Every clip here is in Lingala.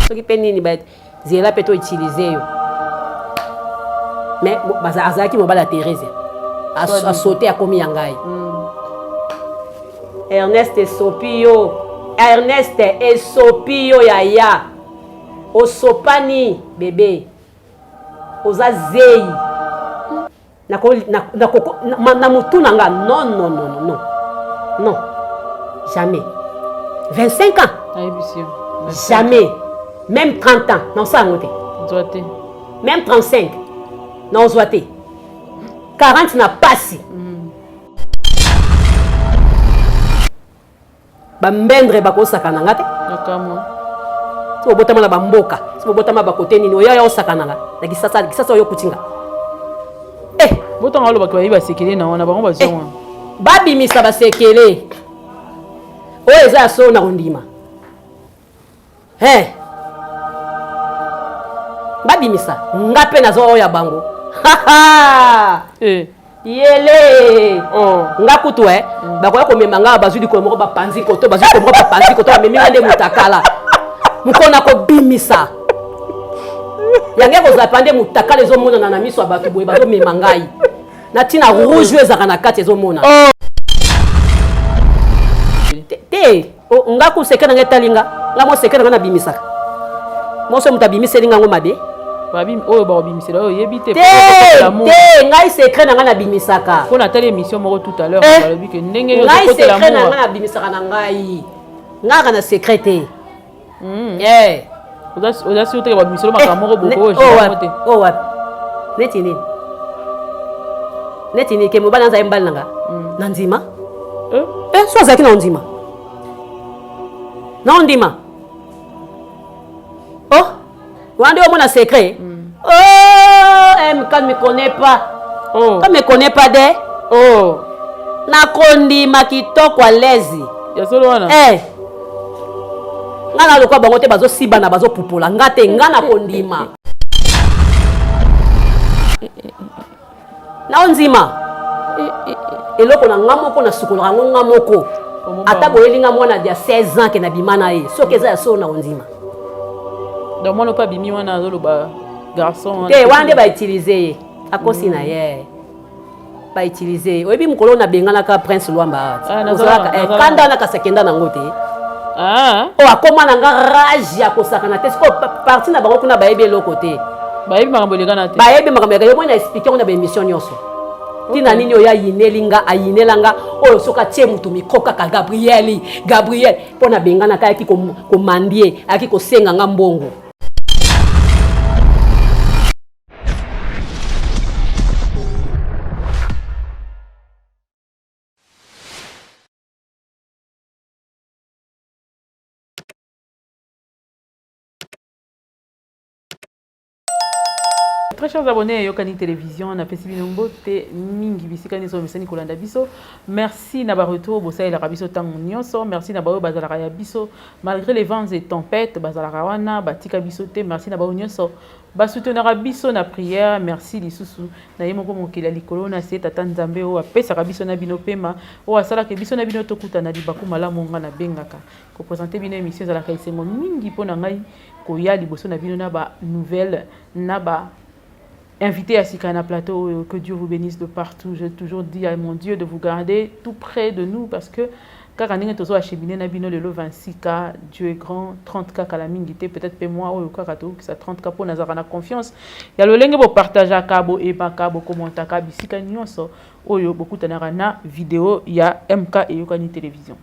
Soki mpe nini zela mpe to utiliser yo. Mais azalaki mobali ya Therese. Asote akomi ya ngai. Ernest esopi yo. Ernest esopi yo yaya. Osopani bebe. Oza zeyi. Na mutu na nga non non non non non jamais 25 ans jamais même 30 ans naosala yango te même 35 naozwa te 40 na pasi. Bambendre bakosakana nga te. So bobotama na bamboka, so bobotama bakote nini, oya ya osakana nga na Kisasa, Kisasa oyo okuti nga. Eh, botanga olobaki bayebi basekele na wana bango bazwa wana. Babimisa basekele oyo eza ya solo na kondima. Hey. Babimisa nga mpe nazwa oyo ya bango. Eh. Yele oh. Nga kutu eh, bakoya komema nga, bazwi likolo moko bapanzi koto, bazwi likolo moko bapanzi koto, bamemi nga nde mutakala mokolo na kobimisa yango ekozala mpa nde mutakala ezomonana na miso ya bato boye, bazomema ngai na ntina rouge oyo ezalaka na kati ezomona oh. Te nga ku seke na nga etali nga, nga mo seke na nga nabimisaka moso moto abimiseli nga ngo mabe. Oyo bakobimisela oyo oyebi te. Te te, ngai secret na ngai nabimisaka. Mpo natali émission moko tout à l'heure, balobi ke ndenge ngai secret na ngai nabimisaka na ngai ngaka na secret te. Oza sûr te ke babimisela makambo moko boko oyo te? Oyo wapi? Neti nini? Neti nini? Ke mobali azali mobali na nga na ndima so azalaki na ondima na ondima. Oh, wana nde omona secret. Oh, MK ne me connaît pas. Oh. Quand me connaît pas de. Oh. Nakondima kitoko à l'aise. Ya solo wana. Eh. Nga na lokwa bango te, bazosibana bazopupola nga te, nga nakondima. Na ondima. Eloko na nga moko nasukolaka yango nga moko. Ata boyeli nga mwana ya 16 ans ke nabima na ye, soki eza ya solo na ondima. Donc mwana mpe abimi wana azoloba garçon. Te, wana nde bautilize ye, akosi na ye, bautilize ye. Oyebi mokolo oyo nabenganaka Prince Lwamba, ozalaka kanda wana, kasi akenda nango te. Oyo akóma na nga rage ya kosakana te. Sikoyo parti na bango kuna bayebi eloko te. Bayebi makambo elekana te. Bayebi makambo eleka. Yo moni na expliquer yango na baémission nyonso. Ntina nini oyo ayineli nga, ayinela nga oyo soki atie motu micro kaka Gabriel, Gabriel, mpo nabenganaka, ayaki komandie, ayaki kosenga nga mbongo. Très chers abonnés Eyokani Télévision, napesi bino mbote mingi bisika nyonso bomesani kolanda biso. Merci na baretour bosalelaka biso ntango nyonso. Merci na baoyo bazalaka ya biso malgré les vents et tempêtes, bazalaka wana, batika biso te. Merci na baoyo nyonso basoutenaka biso na prière. Merci lisusu na ye moko mokili ya likolo na se, tata Nzambe oyo apesaka biso na bino pema, oyo asalaka biso na bino tokutana libaku malamu. Nga nabengaka kopresente bino émission, ezalaka esengo mingi mpo na ngai koya liboso na bino na ba nouvelle na ba invité ya sika na plateau oyo. Que Dieu vous bénisse de partout. J'ai toujours dit à mon Dieu de vous garder tout près de nous, parce que kaka ndenge tozo acheminer na bino lelo 26K, Dieu est grand, 30K kala mingi te, peut-être pe moi oyo kaka tokokisa 30K, mpo nazalaka na confiance ya lolenge bopartageaka, boyebaka, bokommentaka bisika nyonso oyo bokutanaka na video ya MK Eyokani Télévision.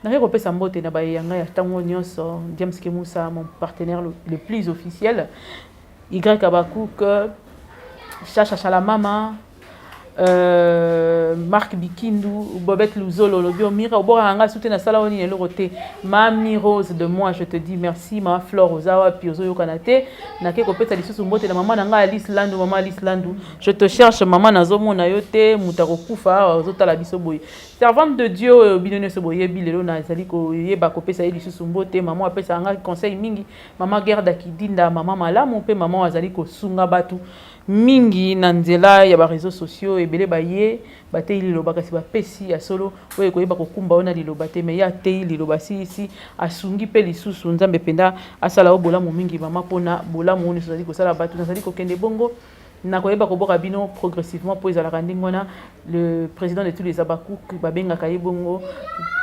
Nakoki kopesa mbote na baye ya ngai ya ntango nyonso: James Kemusa, mon partenaire le plus officiel, Y Abakouk, Chacha Chalamama, Marc Bikindu, Bobette Luzolo, olobi omira obokaka ngai sute nasala oyo nini eloko te. Mami Rose de moi, je te dis merci. Ma Flore, oza wapi? Ozoyokana te. Nake kopesa lisusu mbote na mama na ngai Alice Landu. Mama Alice Landu, je te cherche mama, nazomona yo te. Moto akokufa awa ozotala biso boye. Servante de Dieu oyo bino nyonso boyebi, lelo nazali koyeba kopesa ye lisusu mbote. Mama apesaka ngai conseil mingi, mama Gerda Kidinda, mama malamu mpe mama oyo azali kosunga bato mingi na nzela ya bareseau sociaux. Ebele baye bateyi liloba, kasi bapesi ya solo oyo ekoyeba kokumba yo na liloba te. Mais ye ateyi liloba silisi, asungi mpe lisusu. Nzambe mpenza asala yo bolamu mingi, mama, mpona bolamu oyo nyonso ozali kosala bato. Nazali kokende bongo, nakoyeba koboka bino progressivement mpo ezalaka ndenge wana. Le président de tous les Abakouk, babengaka ye bongo,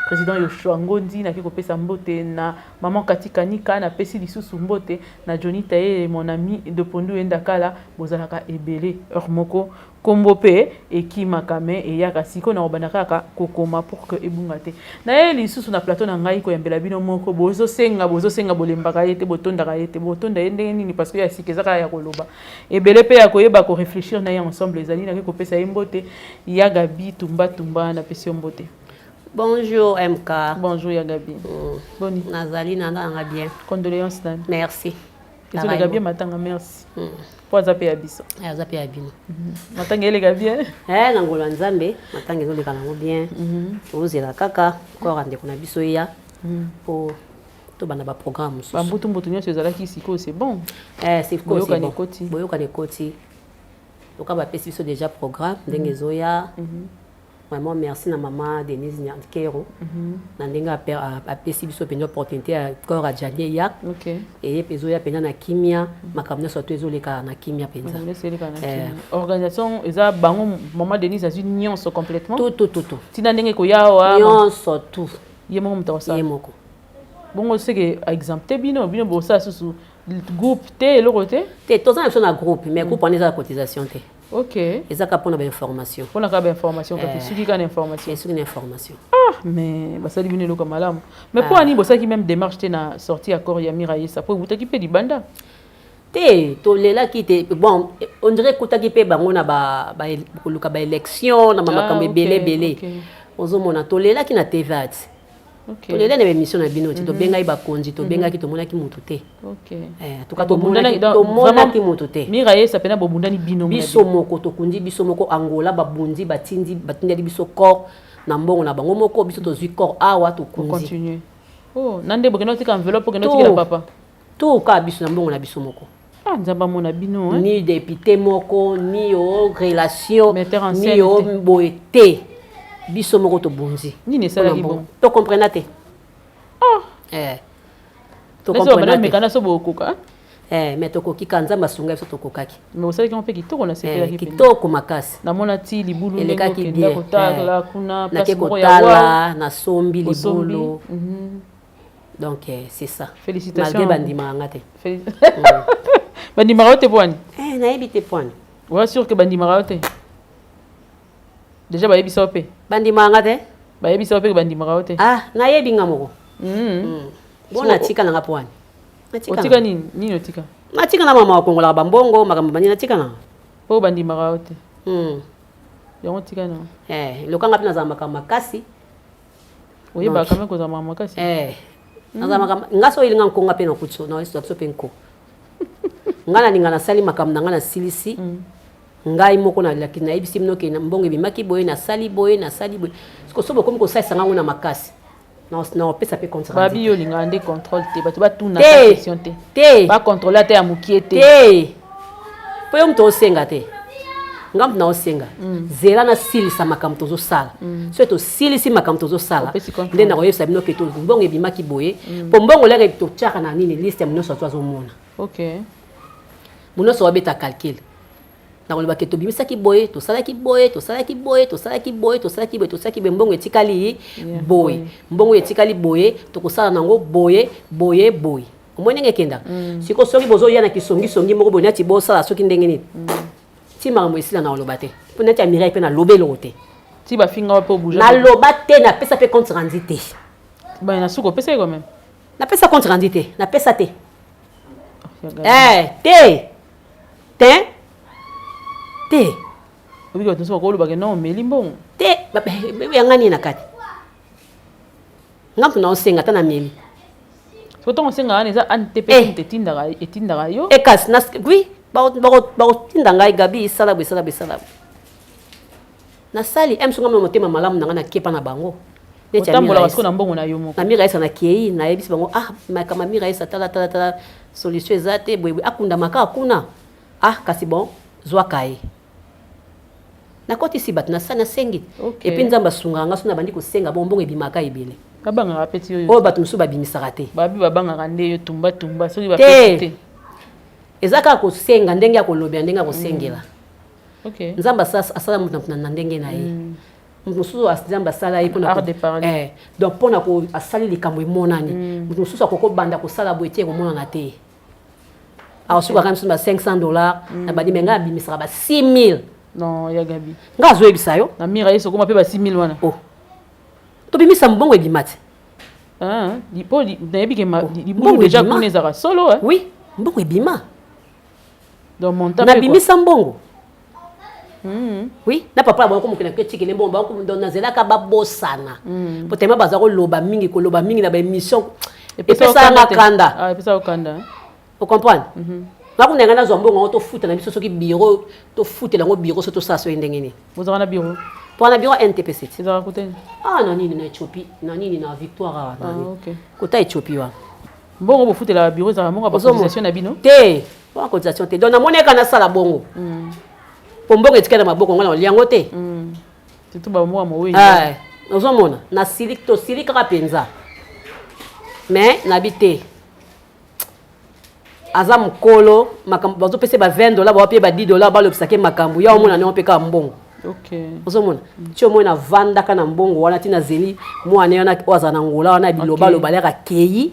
président Yoshua Ngondi, naki kopesa mbote na maman Kati Kanika. Napesi lisusu mbote na Johnny Taye, mon ami de Pondu Endakala. Bozalaka ebele, heure moko kombo mpe ekimaka, me eyaka sikoyo na kobanda kaka kokoma pour que ebunga te. Naye lisusu na plateau na ngai koyambela bino moko. Bozosenga, bozosenga, bolembaka ye te, botondaka ye te. Botonda ye ndenge nini? Parce que ya sika eza kaka ya koloba ebele mpe ya koyeba koréfléchir na ye ensemble. Ezali naki kopesa ye mbote, ya Gabi Tumbatumba. Napesi yo mbote. Bonjour MK. Bonjour ya Gabi. Boni? Nazali na nanga bien. Condoléance nani. Merci. Ezoleka bien matanga, merci. Po aza mpe ya biso. Aza mpe ya bino. Matanga eleka bien? Eh, na ngolo ya Nzambe, matanga ezoleka nango bien. Tozela kaka corps ya ndeko na biso eya po tobanda baprogramme mosusu. Bambutu mbutu nyonso ezalaki, sikoyo c'est bon. Eh, sikoyo c'est Boyokani bon. ekoti. Boyokani ekoti. Loka bapesi biso déjà programme ndenge ezoya. Vraiment merci na mama Denise Nyankero na ndenge apesi biso mpenza opportunité ya corps ya Jani eya. Eye mpe ezoya mpenza na kimia, makambo nyonso to ezoleka na kimia mpenza. Nyonso eleka na kimia. Organisation eza bango, mama Denise azwi nyonso complètement? Tout, tout, tout, tout. Ntina ndenge ekoya awa? Nyonso, tout. Ye moko moto akosala? Ye moko. Bongo seke exempte bino, bino bosala susu groupe te, eloko te? Te, toza na biso na groupe, mais groupe wana eza na cotisation te. Eza kaka mpona bainformation. Mpona kaka bainformation kaka, esuki kaka na information? Esuki na information. Ah, mais basali bino eloko malamu. Mais mpo ani bosalaki même démarche te na sortie ya corps ya Mira Yesa, mpo ebutaki mpe libanda? Te, tolelaki te. Bon, on dirait ekutaki mpe bango na koluka baélection na bamakambo ebele ebele. Ozomona, tolelaki na TVA ti, tolela na baémission na bino ti, tobengaki bakonzi, tobengaki, tomonaki motu te. En tout cas tomonaki motu te. Mira Yesa mpena bobundani bino? Biso moko tokundi, biso moko. Angola babundi, batindi, batindeli biso corps na mbongo na bango moko. Biso tozwi corps awa, tokundi. Oh, na nde bokende otika enveloppe, okende otikela papa? To kaka biso na mbongo na biso moko. Ah, Nzambe amona bino. Ni député moko, ni o relation, ni o boye te, biso moko tobunzi. Nini esalaki bon? Tocomprena te. Ah. Eh. Tocomprena so bokoka. Eh, mais tokoki ka, Nzambe asunga biso, tokokaki. Mais osalaki mpe kitoko, nasepelaki. Kitoko makasi. Namona ti libulu. Elekaki bien. Kotala kuna. Nake kotala, nasombi libulu. Donc c'est ça. Félicitations. Malgré bandimaka nga te. Bandimaka yo te poani? Eh, nayebi te poani. Oza sûr que bandimaka yo te? Déjà bayebisa yo mpe? Bandimaka nga te. Bayebisa yo mpe bandimaka yo te? Ah, nayebi nga moko. Bo natika nanga poani. Otika nini? Nini otika? Natika na mama akongolaka bambongo, makambo banini, natika nanga. Mpo bandimaka yo te, yango tika na. Eh, lokanga mpe nazala makambo makasi. Oyebaka me kozala makambo makasi? Eh, nazala makambo nga so oyelinga nkonga mpe nakuti so na biso mpe nko nga nalinga nasali makambo na nga, nasilisi ngai moko, nayebisi bino ke mbongo ebimaki boye, nasali boye, nasali boye. Siko so bokomi kosalisa ngango na makasi, na opesa mpe compte. Babi, yo olingaka nde contrôle te, bato batuna question te. Te. Bacontrôle ata ya mokie te. Te, mpo yo moto osenga te, nga moto naosenga. Zela nasilisa makambo tozosala. Soki tosilisi makambo tozosala, nde nakoyebisa bino ke mbongo ebimaki boye. Mpo mbongo leke totiaka na nini, liste ya nyonso ato azomona. Nyonso wabeta calcul, nakoloba ke tobimisaki boye, tosalaki boye, tosalaki boye, tosalaki boye, tosalaki boye, tosalaki boye, mbongo etikali boye, mbongo etikali boye, tokosala nango boye, boye, boye. Omoni ndenge ekendaka. Sikoyo soki bozoya na kisongisongi moko boye, neti bosala soki ndenge nini, ti makambo esila na koloba te, mpo neti ya Mirai mpe naloba eloko te. Ti bafinga mpe obouge? Naloba te, napesa mpe compte rendu te. Na suka opesa ye quand même? Napesa compte rendu te, napesa te. Eh, te te te. Obiki bato mosusu bakolobaka non, omeli mbongo. Te, yanga nini na kati? Nga mpo naosenga ata na meli. So ntango osengaka wana, eza ANTP etindaka yo? Ekasi oui, bakotinda ngai: "Gabi, esala boye, esala boye, esala boye." Nasali m songa motema malamu na ngai, nakepa na bango. Otambolaka siko na mbongo na yo moko? Na Mira Esa nakei, nayebisi bango: "Ah, makambo ya Mira Esa, tala, tala, tala, solution eza te, boye boye, akundama kaka kuna." "Ah, kasi bon, zwaka ye." Nakotisi bato, nasa nasengi. Ok. Et puis Nzambe asungaka nga, so nabandi kosenga bongo, mbongo ebimaka ebele. Babangaka peti oyo. Oyo bato mosusu babimisaka te. Babi babangaka nde yo tumba tumba soki bapesi te. Eza kaka kosenga, ndenge ya kolobela, ndenge ya kosengela. Nzambe asala moto na ndenge na ye. Moto mosusu, Nzambe asala ye mpona Art de parler. Donc mpona asali likambo emonani. Moto mosusu akoki kobanda kosala boye te, ekomonana te. Akosukaka mosusu ba 500 $. Na bandi me ngai abimisaka ba 6000. Non, ya Gabi. Ngai azoyebisa yo. Na mira ye sokoma mpe ba 6000 wana. Oh. Tobimisa mbongo ebima te. Ah, po nayebi ke libulu Mbongo déjà ebima. kuna ezalaka solo, hein? Oui, mbongo ebima. Donc montant mpe quoi. Nabimisa mbongo. Oui, na papa bango mokili nakoki etikele mbongo bango. Donc nazelaka babosana, po tema baza koloba mingi, koloba mingi na baémission, epesaka nga kanda. Ah, epesa yo kanda, hein? Ocomprendre? Nga kuna ngai nazwa mbongo yango, tofuta na biso soki bureau, tofutela yango bureau, so tosala soki ndenge nini. Bozalaka na bureau? Mpo na bureau NTPC ti. Ezalaka koteni? Ah, na nini, na Éthiopie, na nini, na Victoire awa. Ah, nani. Ok. Kota Éthiopie wana. Mbongo bofutelaka bureau ezalaka mbongo ya bacotisation na bino? Te, wana cotisation te. Donc namoni eka nasala bongo po mbongo etikali na maboko ngo na olia yango te. Surtout bambongo ya mowei. Ah, ozomona nasili, tosili kaka mpenza, mais nabi te, aza mokolo, makambo bazopesa ba 20 $, bawa mpe ba 10 $, balobisaki makambo ya omona ndenge mpe kaka mbongo. Ozomona ti omoi navandaka na mbongo wana, ti nazeli mwana wana oyo azala na Ngola wana, bilobaloba alaka kei.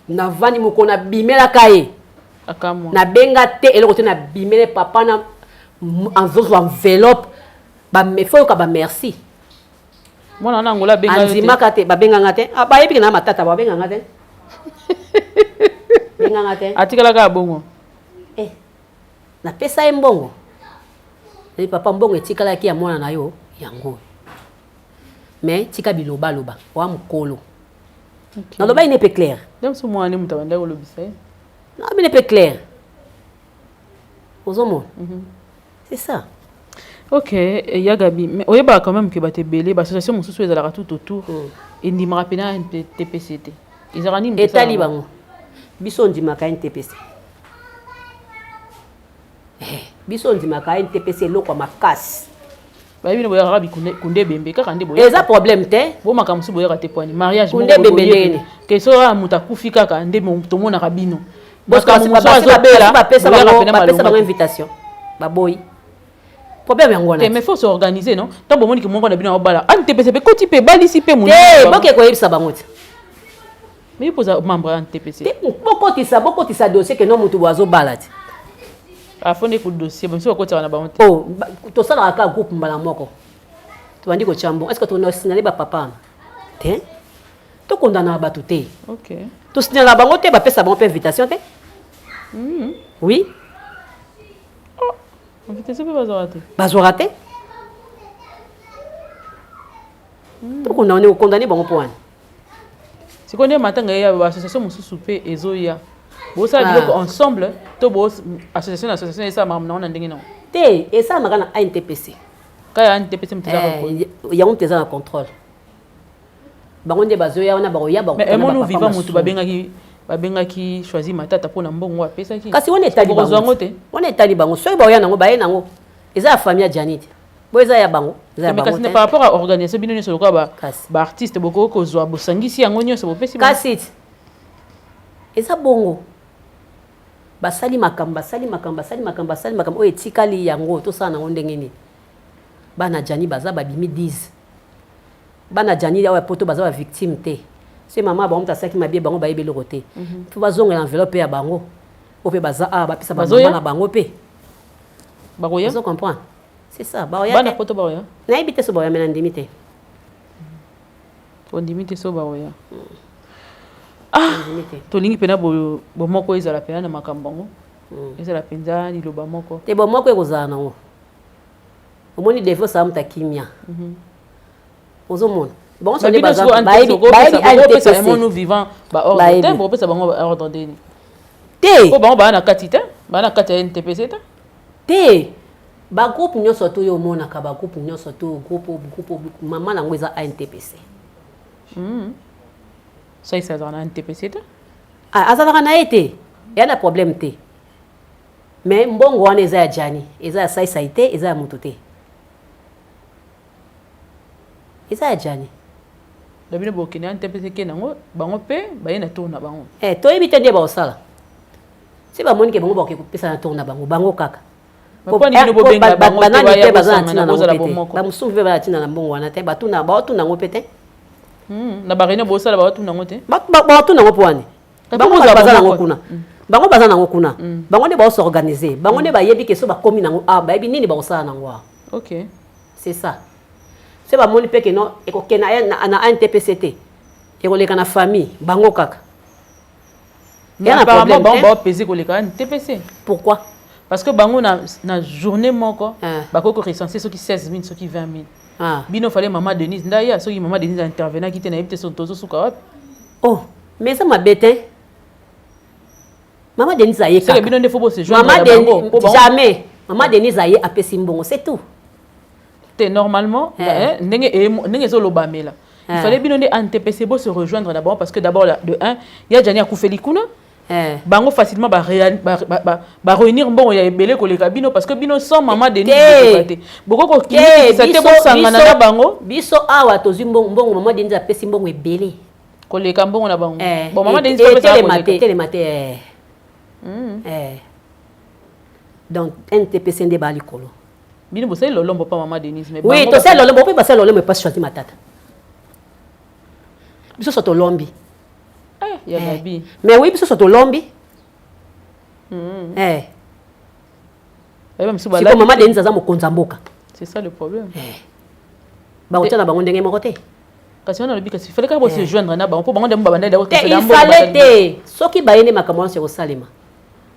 Navandi mokolo nabimelaka ye. Akamwa. Nabenga te eloko te, nabimele papa na azozwa enveloppe, faut yoka bamerci. Mwana wana Angola abenga yo te? Andimaka te, babenganga te. Ah, bayebi na matata, babenganga te, benganga te. Atikalaka ya bongo? Eh, napesa ye mbongo. Papa, mbongo etikalaki ya mwana na yo yango, mais tika bilobaloba oa mokolo. Naloba ine mpe clair. Nde mosu mwana nde moto abandaki kolobisa ye. Naloba ine mpe clair, ozomona, c'est ça. Ok, ya Gabi, mais oyebaka quand même ke bato ebele, baassociation mosusu ezalaka tout autour, endimaka mpena NTPC te. Ezalaka nini? Etali bango. Biso ondimaka NTPC. Eh, biso ondimaka NTPC, eloko ya makasi. Bayebi bino boyaka kaka kunde ebembe kaka nde boyaka. Eza problème te. Bo makambo mosusu boyaka te pwani mariage. Kunde ebembe ndeni? Ke so kaka moto akufi kaka nde tomonaka bino. Makambo mosusu azobela, bapesa bango invitation, baboyi. Problème yango wana. Te, mais faut s'organiser, non? Ntango bomoni ke moko na bino aobala, ANTPC mpe koti mpe ebalisi mpe. Te, boke koyebisa bango te. Mais yo poza membre ya ANTPC. Te, bokotisa dossier ke no motu bo azobala te. Afo nde ku dossier mosusu bakotisaka na bango te. Oh, tosalaka kaka groupe mbala moko, tobandi kotya mbongo. Est ce que tonasinale bapapa wana te? Tokondana bato te. Tosignala bango te, bapesa bango mpe invitation te. Oui. Invitation mpe bazwaka te? Bazwaka te. Tokondane, okondane bango mpo wana. Sikoyo nde matanga eya, baassociation mosusu mpe ezoya, bosala biloko ensemble to bo association na association esala makambo nango na ndenge nango? Te, esalamaka na ANTPC. Kaka ya NTPC moto eza? Yango moto eza na contrôle. Bango nde bazoya wana, bakoya. Mais emonu vivant, moto babengaki Choisi Matata mpona mbongo apesaki. Kasi wana etali bango te. Wana etali bango. Soki baoya nango, baye nango. Eza ya famille ya Janite bo, eza ya bango, eza ya bango. Kasi par rapport à organisation, bino nyonso lokola baartiste, bokoki kozwa, bosangisi yango nyonso, bopesi. Kasi eza bongo, basali makambo, basali makambo, basali makambo, basali makambo oyo etikali yango, tosala nango ndenge nini? Bana Jani baza babimi 10. Bana Jani awa poto baza bavictime te. So mama bango moto asalaki mabe, bango bayebi eloko te. Fo bazongela enveloppe ya bango oyo mpe baza awa, bapesa bamama na bango mpe. Bakoya? Ozo comprendre, c'est ça, baoya. Bana poto baoya? Nayebi te so baoya, me nandimi te. Ondimi te so baoya. Ah, tolingi mpena bomoko ezala mpena na makambo yango, ezala mpenza liloba moko. Te, bomoko ekozala nango. Omoni, defi osala moto akimia, ozomona bango bayebi Emonu vivant baordre te, bokopesa bango baordre ndeni? Te. Po bango baa na kati te, baa na kati ya NTPC te. Te, bagroupe nyonso to oyo omonaka, bagroupe nyonso to groupe, mama nango eza ANTPC. Saisa azalaka na NTPC te? Azalaka na ye te, eya na problème te. Mais mbongo wana eza ya Jani, eza ya Saisai te, eza ya motu te. Eza ya Djani. Na bino bokende ANTPC eke nango, bango mpe baye na tour na bango. Eh, toyebi te nde baosala. Se bamoni ke bango bakoki kopesa na tour na bango, bango kaka. Banani te baza na ntina nango mpe te. Bamosusu mpe baza na ntina na mbongo wana te, batuna baotuna yango mpe te. Na ba réunion bosala baotuna yango te? Baotuna yango mpo wani? Bango baza nango kuna. Bango baza nango kuna. Bango nde baosorganize. Bango nde bayebi ke so bakomi nango awa, bayebi nini bakosala nango awa. Ok. C'est ça. Se bamoni mpe ke non, ekokende na ANTPC te, ekoleka na famille, bango kaka. Mais apparemment bango baopese koleka ANTPC. Pourquoi? Parce que bango na journée moko bakoki korecenser soki 16 000, soki 20 000. Ah. Bino fallait mama Denise ndaya, soki mama Denise intervenaki te, nayebi te soki tozosuka wapi. Oh, mais eza mabe te. Mama Denise aye kaka. Bino nde faut bose joindre na bango. Jamais. Mama Denise aye apesi mbongo, c'est tout. Te normalement, ndenge ndenge ezolobamela. Il fallait bino nde ANTPC bo se rejoindre na bango parce que d'abord de 1, ya Djani akufeli kuna. Bango facilement ba ba réunir mbongo ya ebele koleka bino parce que bino sans mama Denise te. Boko kokimisa te bosangana na bango. Biso awa tozwi mbongo, mbongo mama Denise apesi mbongo ebele. Koleka mbongo na bango. Bon, mama Denise telema te, telema te. Donc NTPC nde ba likolo. Bino bosali lolombo pa mama Denise, mais oui, tosali lolombo pe basali lolombo epa Chanty Matata. Biso so tolombi. Ya Gabi. Mais oui, biso so tolombi. Siko mama Denise aza mokonzi ya mboka. C'est ça le problème. Bakotia na bango ndenge moko te. Kasi wana lobi kasi fallait kaka bo se joindre na bango po bango nde babanda te. Il fallait te. Soki baye nde makambo nyonso ekosalema.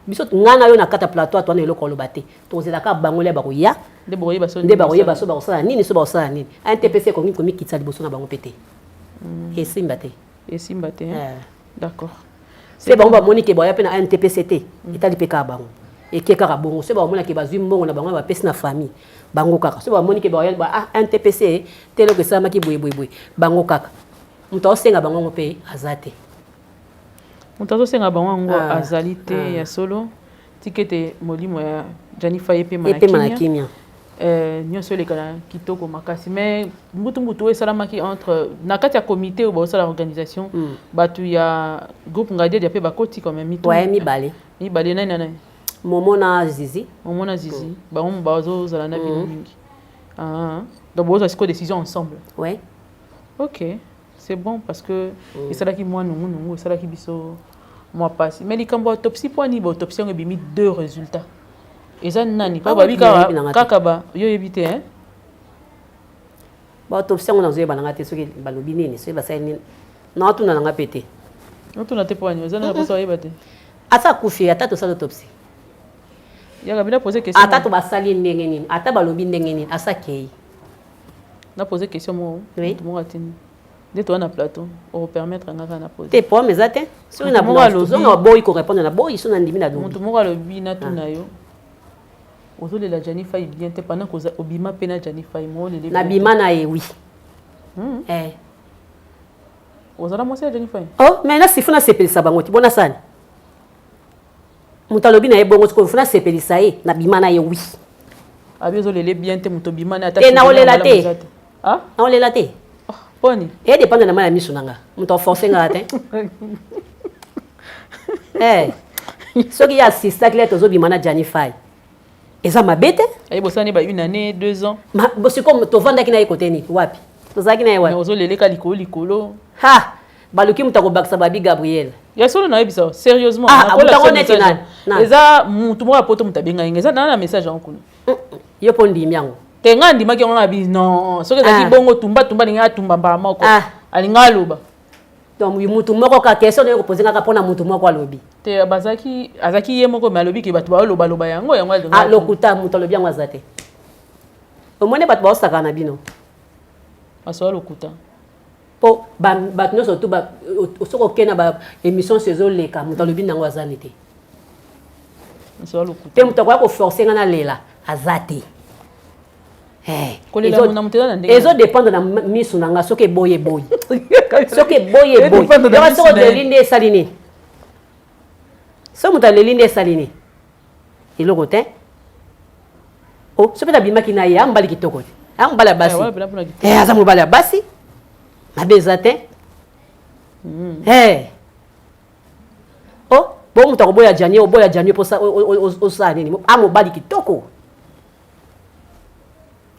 Biso nga na yo na kata plateau to na eloko oloba te. Tozelaka bango le bakoya. Nde bakoyeba so nde bakoyeba so bakosala nini, so bakosala nini. ANTPC ekoki komikitisa liboso na bango pe te. Esimba te. Esimba te. D'accord. Se bango bamoni ke baya pe na ANTPC te. Etali pe kaka bango. Eke kaka bongo. Se bamona ke bazwi mbongo na bango bapesi na famille. Bango kaka. Se bamoni ke baya ba ANTPC te eloko esalamaki boye boye boye. Bango kaka. Moto aosenga bango ngo pe aza te. Moto azosenga bango yango azali te ya solo. Tikete molimo ya Djani Faye epema na kimia. Nyonso eleka na kitoko makasi. Mais mbutu mbutu oyo esalamaki entre na kati ya comité oyo baosala organisation, bato ya groupe Ngadiadia mpe bakoti quand même mitu. Ouais, mibale. Mibale nani na nani? Momo na Zizi. Momo na Zizi. Bango bazozala na bino mingi. Donc bozwa sikoyo décision ensemble. Ouais. Ok. C'est bon parce que esalaki mwa nungu nungu, esalaki biso mwa pasi. Mais likambo ya autopsie, po ani ba autopsie yango ebimi deux résultats. Eza nani? Pa babi kaka ba yo yebi te hein? Ba autopsie yango nazoyeba nanga te soki balobi nini, soki basali nini. Naotuna nanga pe te. Otuna te po ani? Oza na posa oyeba te. Ata akufi, ata tosala autopsie. Yaka bina poser question. Ata to basali ndenge nini, ata balobi ndenge nini, asa kei. Na poser question moko. Oui. Moto moko atindi. Nde toza na plateau, okopermettre nga kaka na poser. Te, problème eza te. Soki na tozonga boyi ko répondre na boyi, so na ndimi na lobi. Moto moko alobi natuna yo. Ozolela Djani Faye bien te pendant que obima pe na Djani Faye, mo olele. Na bima na ye oui. Ozala mwasi ya Djani Faye? Oh, mais na sifu na sepelisa bango ti bona sani. Moto alobi na ye bongo sikoyo funa sepelisa ye, na bima na ye oui. Abi ozolele bien te moto bima na ata. Te na olela te. Ah? Na olela te. Poni. E dépendre na ma ya miso nanga. Moto aforcer nga te. Eh. Soki ya assistaki le tozobima na Djani Faye. Eza mabe te. Ayi bosani ba une année, 2 ans. Ma bosiko tovandaki na ye kote nini? Wapi? Tozalaki na ye wapi? Mais ozoleleka likolo likolo. Ha! Baluki moto akobakisa babi Gabriel. Ya solo nayebisa sérieusement. Ah, moto neti nani? Eza mutu moko ya poto moto abengai nga. Eza na message yango kuna. Yo mpo ndimi yango. Te nga ndimaki yango na bi non. Soki ezalaki bongo tumba tumba alingi atumba mbala moko. Alingi aloba. Donc mutu moko ka question nayo kopoze kaka mpona mutu moko alobi. Te bazaki azaki ye moko mais alobi ke bato baoloba loba yango yango alingi. Ah lokuta mutu alobi yango aza te. Omoni bato baosaka na bino. Basola lokuta. Po bato nyonso tu soki okei na ba émission nyonso ezoleka moto alobi nango aza ni te. Mpe moto akoya koforce nga nalela aza te. Ezo dépendre na misu na nga soki eboyi eboyi. Soki eboyi eboyi. Yoka soki oleli nde esali nini? Soki moto aleli nde esali nini? Eloko te. Oh, soki nabimaki na ye, amobali kitoko te. Amobali ya basi. Aza mobali ya basi. Mabe eza te. Hey. Oh, bo moto akoboya Jani, oboya Jani mpo osala nini? A mobali kitoko.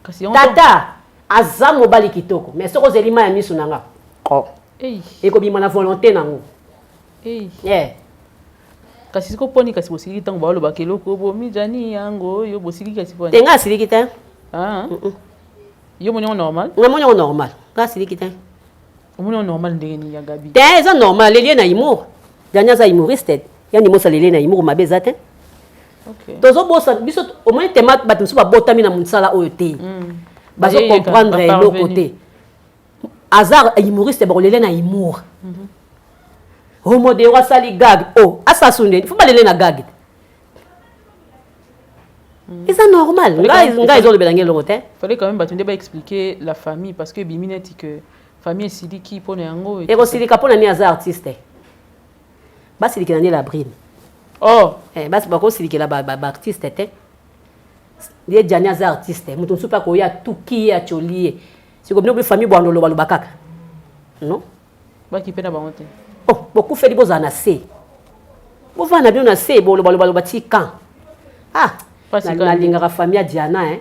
Kasi yango Tata aza mobali kitoko, mais soki ozeli mai ya miso na nga, oh, ekobima na volonté nango. Yeah. Kasi siko poni, kasi bosiliki ntango balobaka eloko bomi Jani yango oyo bosiliki, kasi poni? Te, nga asiliki te. Ah. Yo moni yango normal? Nga moni yango normal, nga asiliki te. Omoni yango normal ndenge nini, ya Gabi? Te, eza normal, lelie na humour. Jani aza humoriste, yani mosa lelie na humour, mabe eza te. Tozobosa biso, omoni tema, bato mosusu babotami na mosala oyo te, bazocomprendre eloko te. Aza humoriste, bakolele na humour. Omodero asali gag, o asasu ndeni, fo balele na gag, eza normal. Ngai ezolobela ngai eloko te. Fallait quand même bato nde baexpliquer la famille, parce que ebimi neti que famille esiliki mpona yango. Ekosilika mpona nini? Aza artiste, basilikela nde la brine. Oh. Eh, basi bakosilikela baartiste te. Ye Jani aza artiste, moto mosusu mpe akoya atuki ye, atioli ye. Siko bino bi famille bwando olobaloba kaka non. Baki mpe na bango te. Oh, bokufeli, bozala na se, bovanda na bino na se, bolobaloba ti kan. Ah, nalingaka famille ya Diana, hein.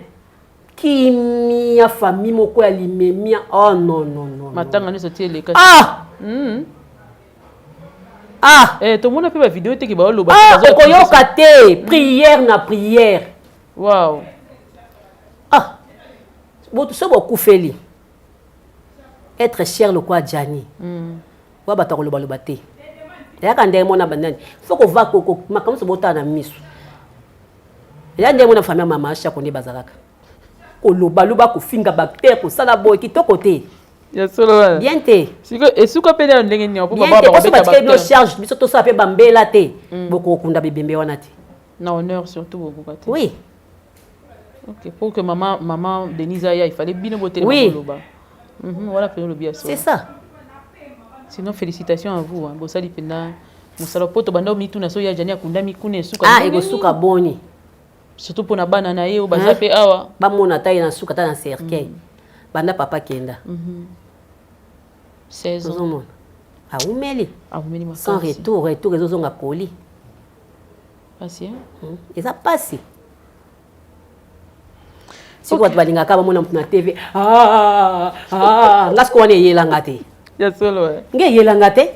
Kimia, famille moko ya limemia. Oh non, non, non. Matanga nyonso ti eleka. Ah. Ah. Eh, tomona mpe bavideo teke baoloba. Ah, okoyoka te, prière na prière. Wow. Ah, so bokufeli être cher lokwa Jani, wa bato akolobaloba te, eyaka ndenge mona banani, fo kova makambo nyonso botala na miso. Eya ndenge mona famille ya mama Shako nde bazalaka kolobaloba, kofinga bactere, kosala boye, kitoko te. Ya solo wana. Bien te. Siko esuka mpe na ndenge nini? Bien te, poso batikali bino charge, biso tosala mpe bambela te, bokokunda bibembe wana te. Na honneur surtout bokoka te. Oui. Ok, pour que maman Denise aya, il fallait bino botelema. Koloba wana mpenza olobi ya solo. C'est ça. Sinon félicitations à vous, hein. Bosali mpenza mosala po tobanda mituna so ya Jani akundami kuna, esuka Ah, ekosuka boni? Surtout mpona bana na ye oyo baza mpe awa. Bamona ata ye na suka, ata na cercueil. Banda papa kenda, 16 ans. Ozomona awumeli. Awumeli. Sans retour, retour ezozonga koli. Pasi. Eza pasi. Sikoyo bato balingaka bamona moto na TV. Ah, ah, nga sikoyo wana eyelanga te. Ya solo. Nge eyelanga te.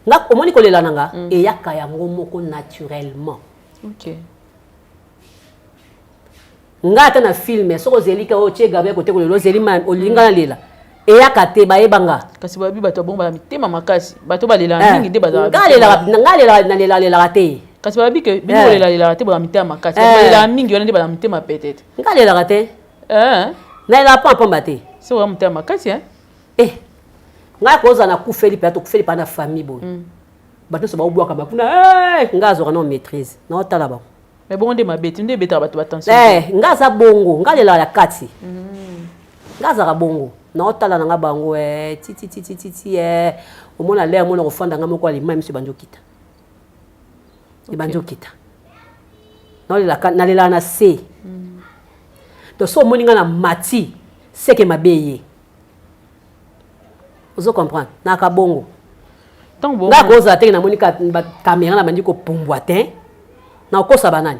Nga omoni kolela na nga, eyaka yango moko naturellement. Nga ata na film, soki ozeli ka otie Gabriel kote kolela, ozeli olinga na lela, eyaka te, bayeba nga. Kasi bayebi bato bongo bala mitema makasi, bato balelaka mingi nde bazala. Nga nalelaka te. Kasi bayebi ke bino bolelalelaka te, bazala mitema makasi. Balelaka mingi wana nde bazala mitema peut-être. Nga alelaka te, nalelaka mpo apamba te. So oya motema makasi, hein? Eh, ngai kozala nakufeli mpe tokufeli mpa na famille boye, bato nyonso baobwaka bakuna, ngai azwaka na maîtrise, naotala bango. Mais bongo nde mabe te, nde ebetaka bato batension. Nga aza bongo, nga alelaka ya kati. Nga azalaka bongo, naotala na nga bango tititititi, omona lere mona kofanda nga moko, alima miso ebandi okita, ebandi okita, nalelaka na se. To so omoni nga na mati seke mabe ye, ozo comprendre, naka bongo. Nga kozala teke namoni caméra na bandi kopumbwa te, nakokosa banani?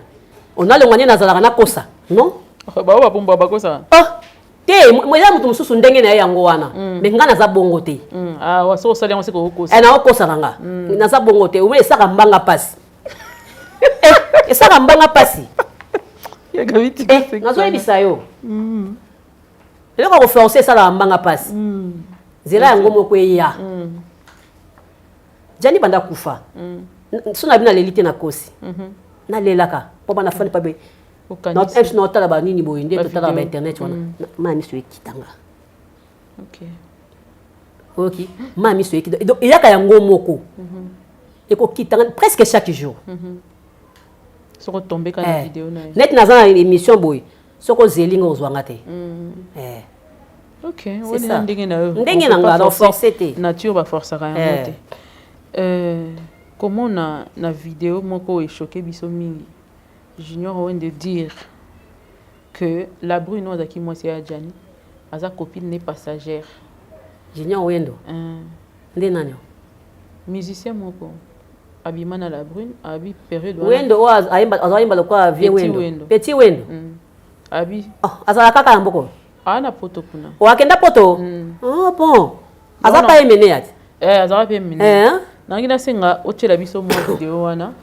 Onalongwa nde nazalaka nakosa non. Bao bapumbwa bakosa? Oh te, eza moto mosusu ndenge na ye yango wana, mais nga naza bongo te. So osali yango seke okosa. Naokosa na nga, naza bongo te. Oyo esaka mbanga pasi, esaka mbanga pasi. Nazoyebisa yo, eloko ya koforce esalaka mbanga mpasi, nzela yango moko eya. Jani banda kufa, so na bino naleli te, nakosi, nalelaka mpo bana fani pabe na otala banini boye nde totalaka bainternet wana, ma miso ekitanga. Oyoki, ma miso ekita, donc eyaka yango moko, ekokitanga presque chaque jour. Soko tombe ka na video na ye. Neti naza na émission boye, soki ozeli nga, ozwanga te. Ok, wana ndenge na yo. Ndenge na nga, force te. Nature baforçaka yango te. Komona na video moko echoquer biso mingi, Junior Wende dire que la brune oyo azalaki mwasi ya Jani aza copine ne passagère. Junior Wendo nde nani? Musicien moko abima na La Brune, abi période wana. Wendo oyo azoyemba lokola vieux Wendo, Petit Wendo. Abi Oh, azala kaka na mboko? Aa, na Poto kuna. O, akenda Poto. Oh bon, aza pa emene ya ti? Eh, azalaka mpe mene. Nangi nasenga otiela biso mwa video wana,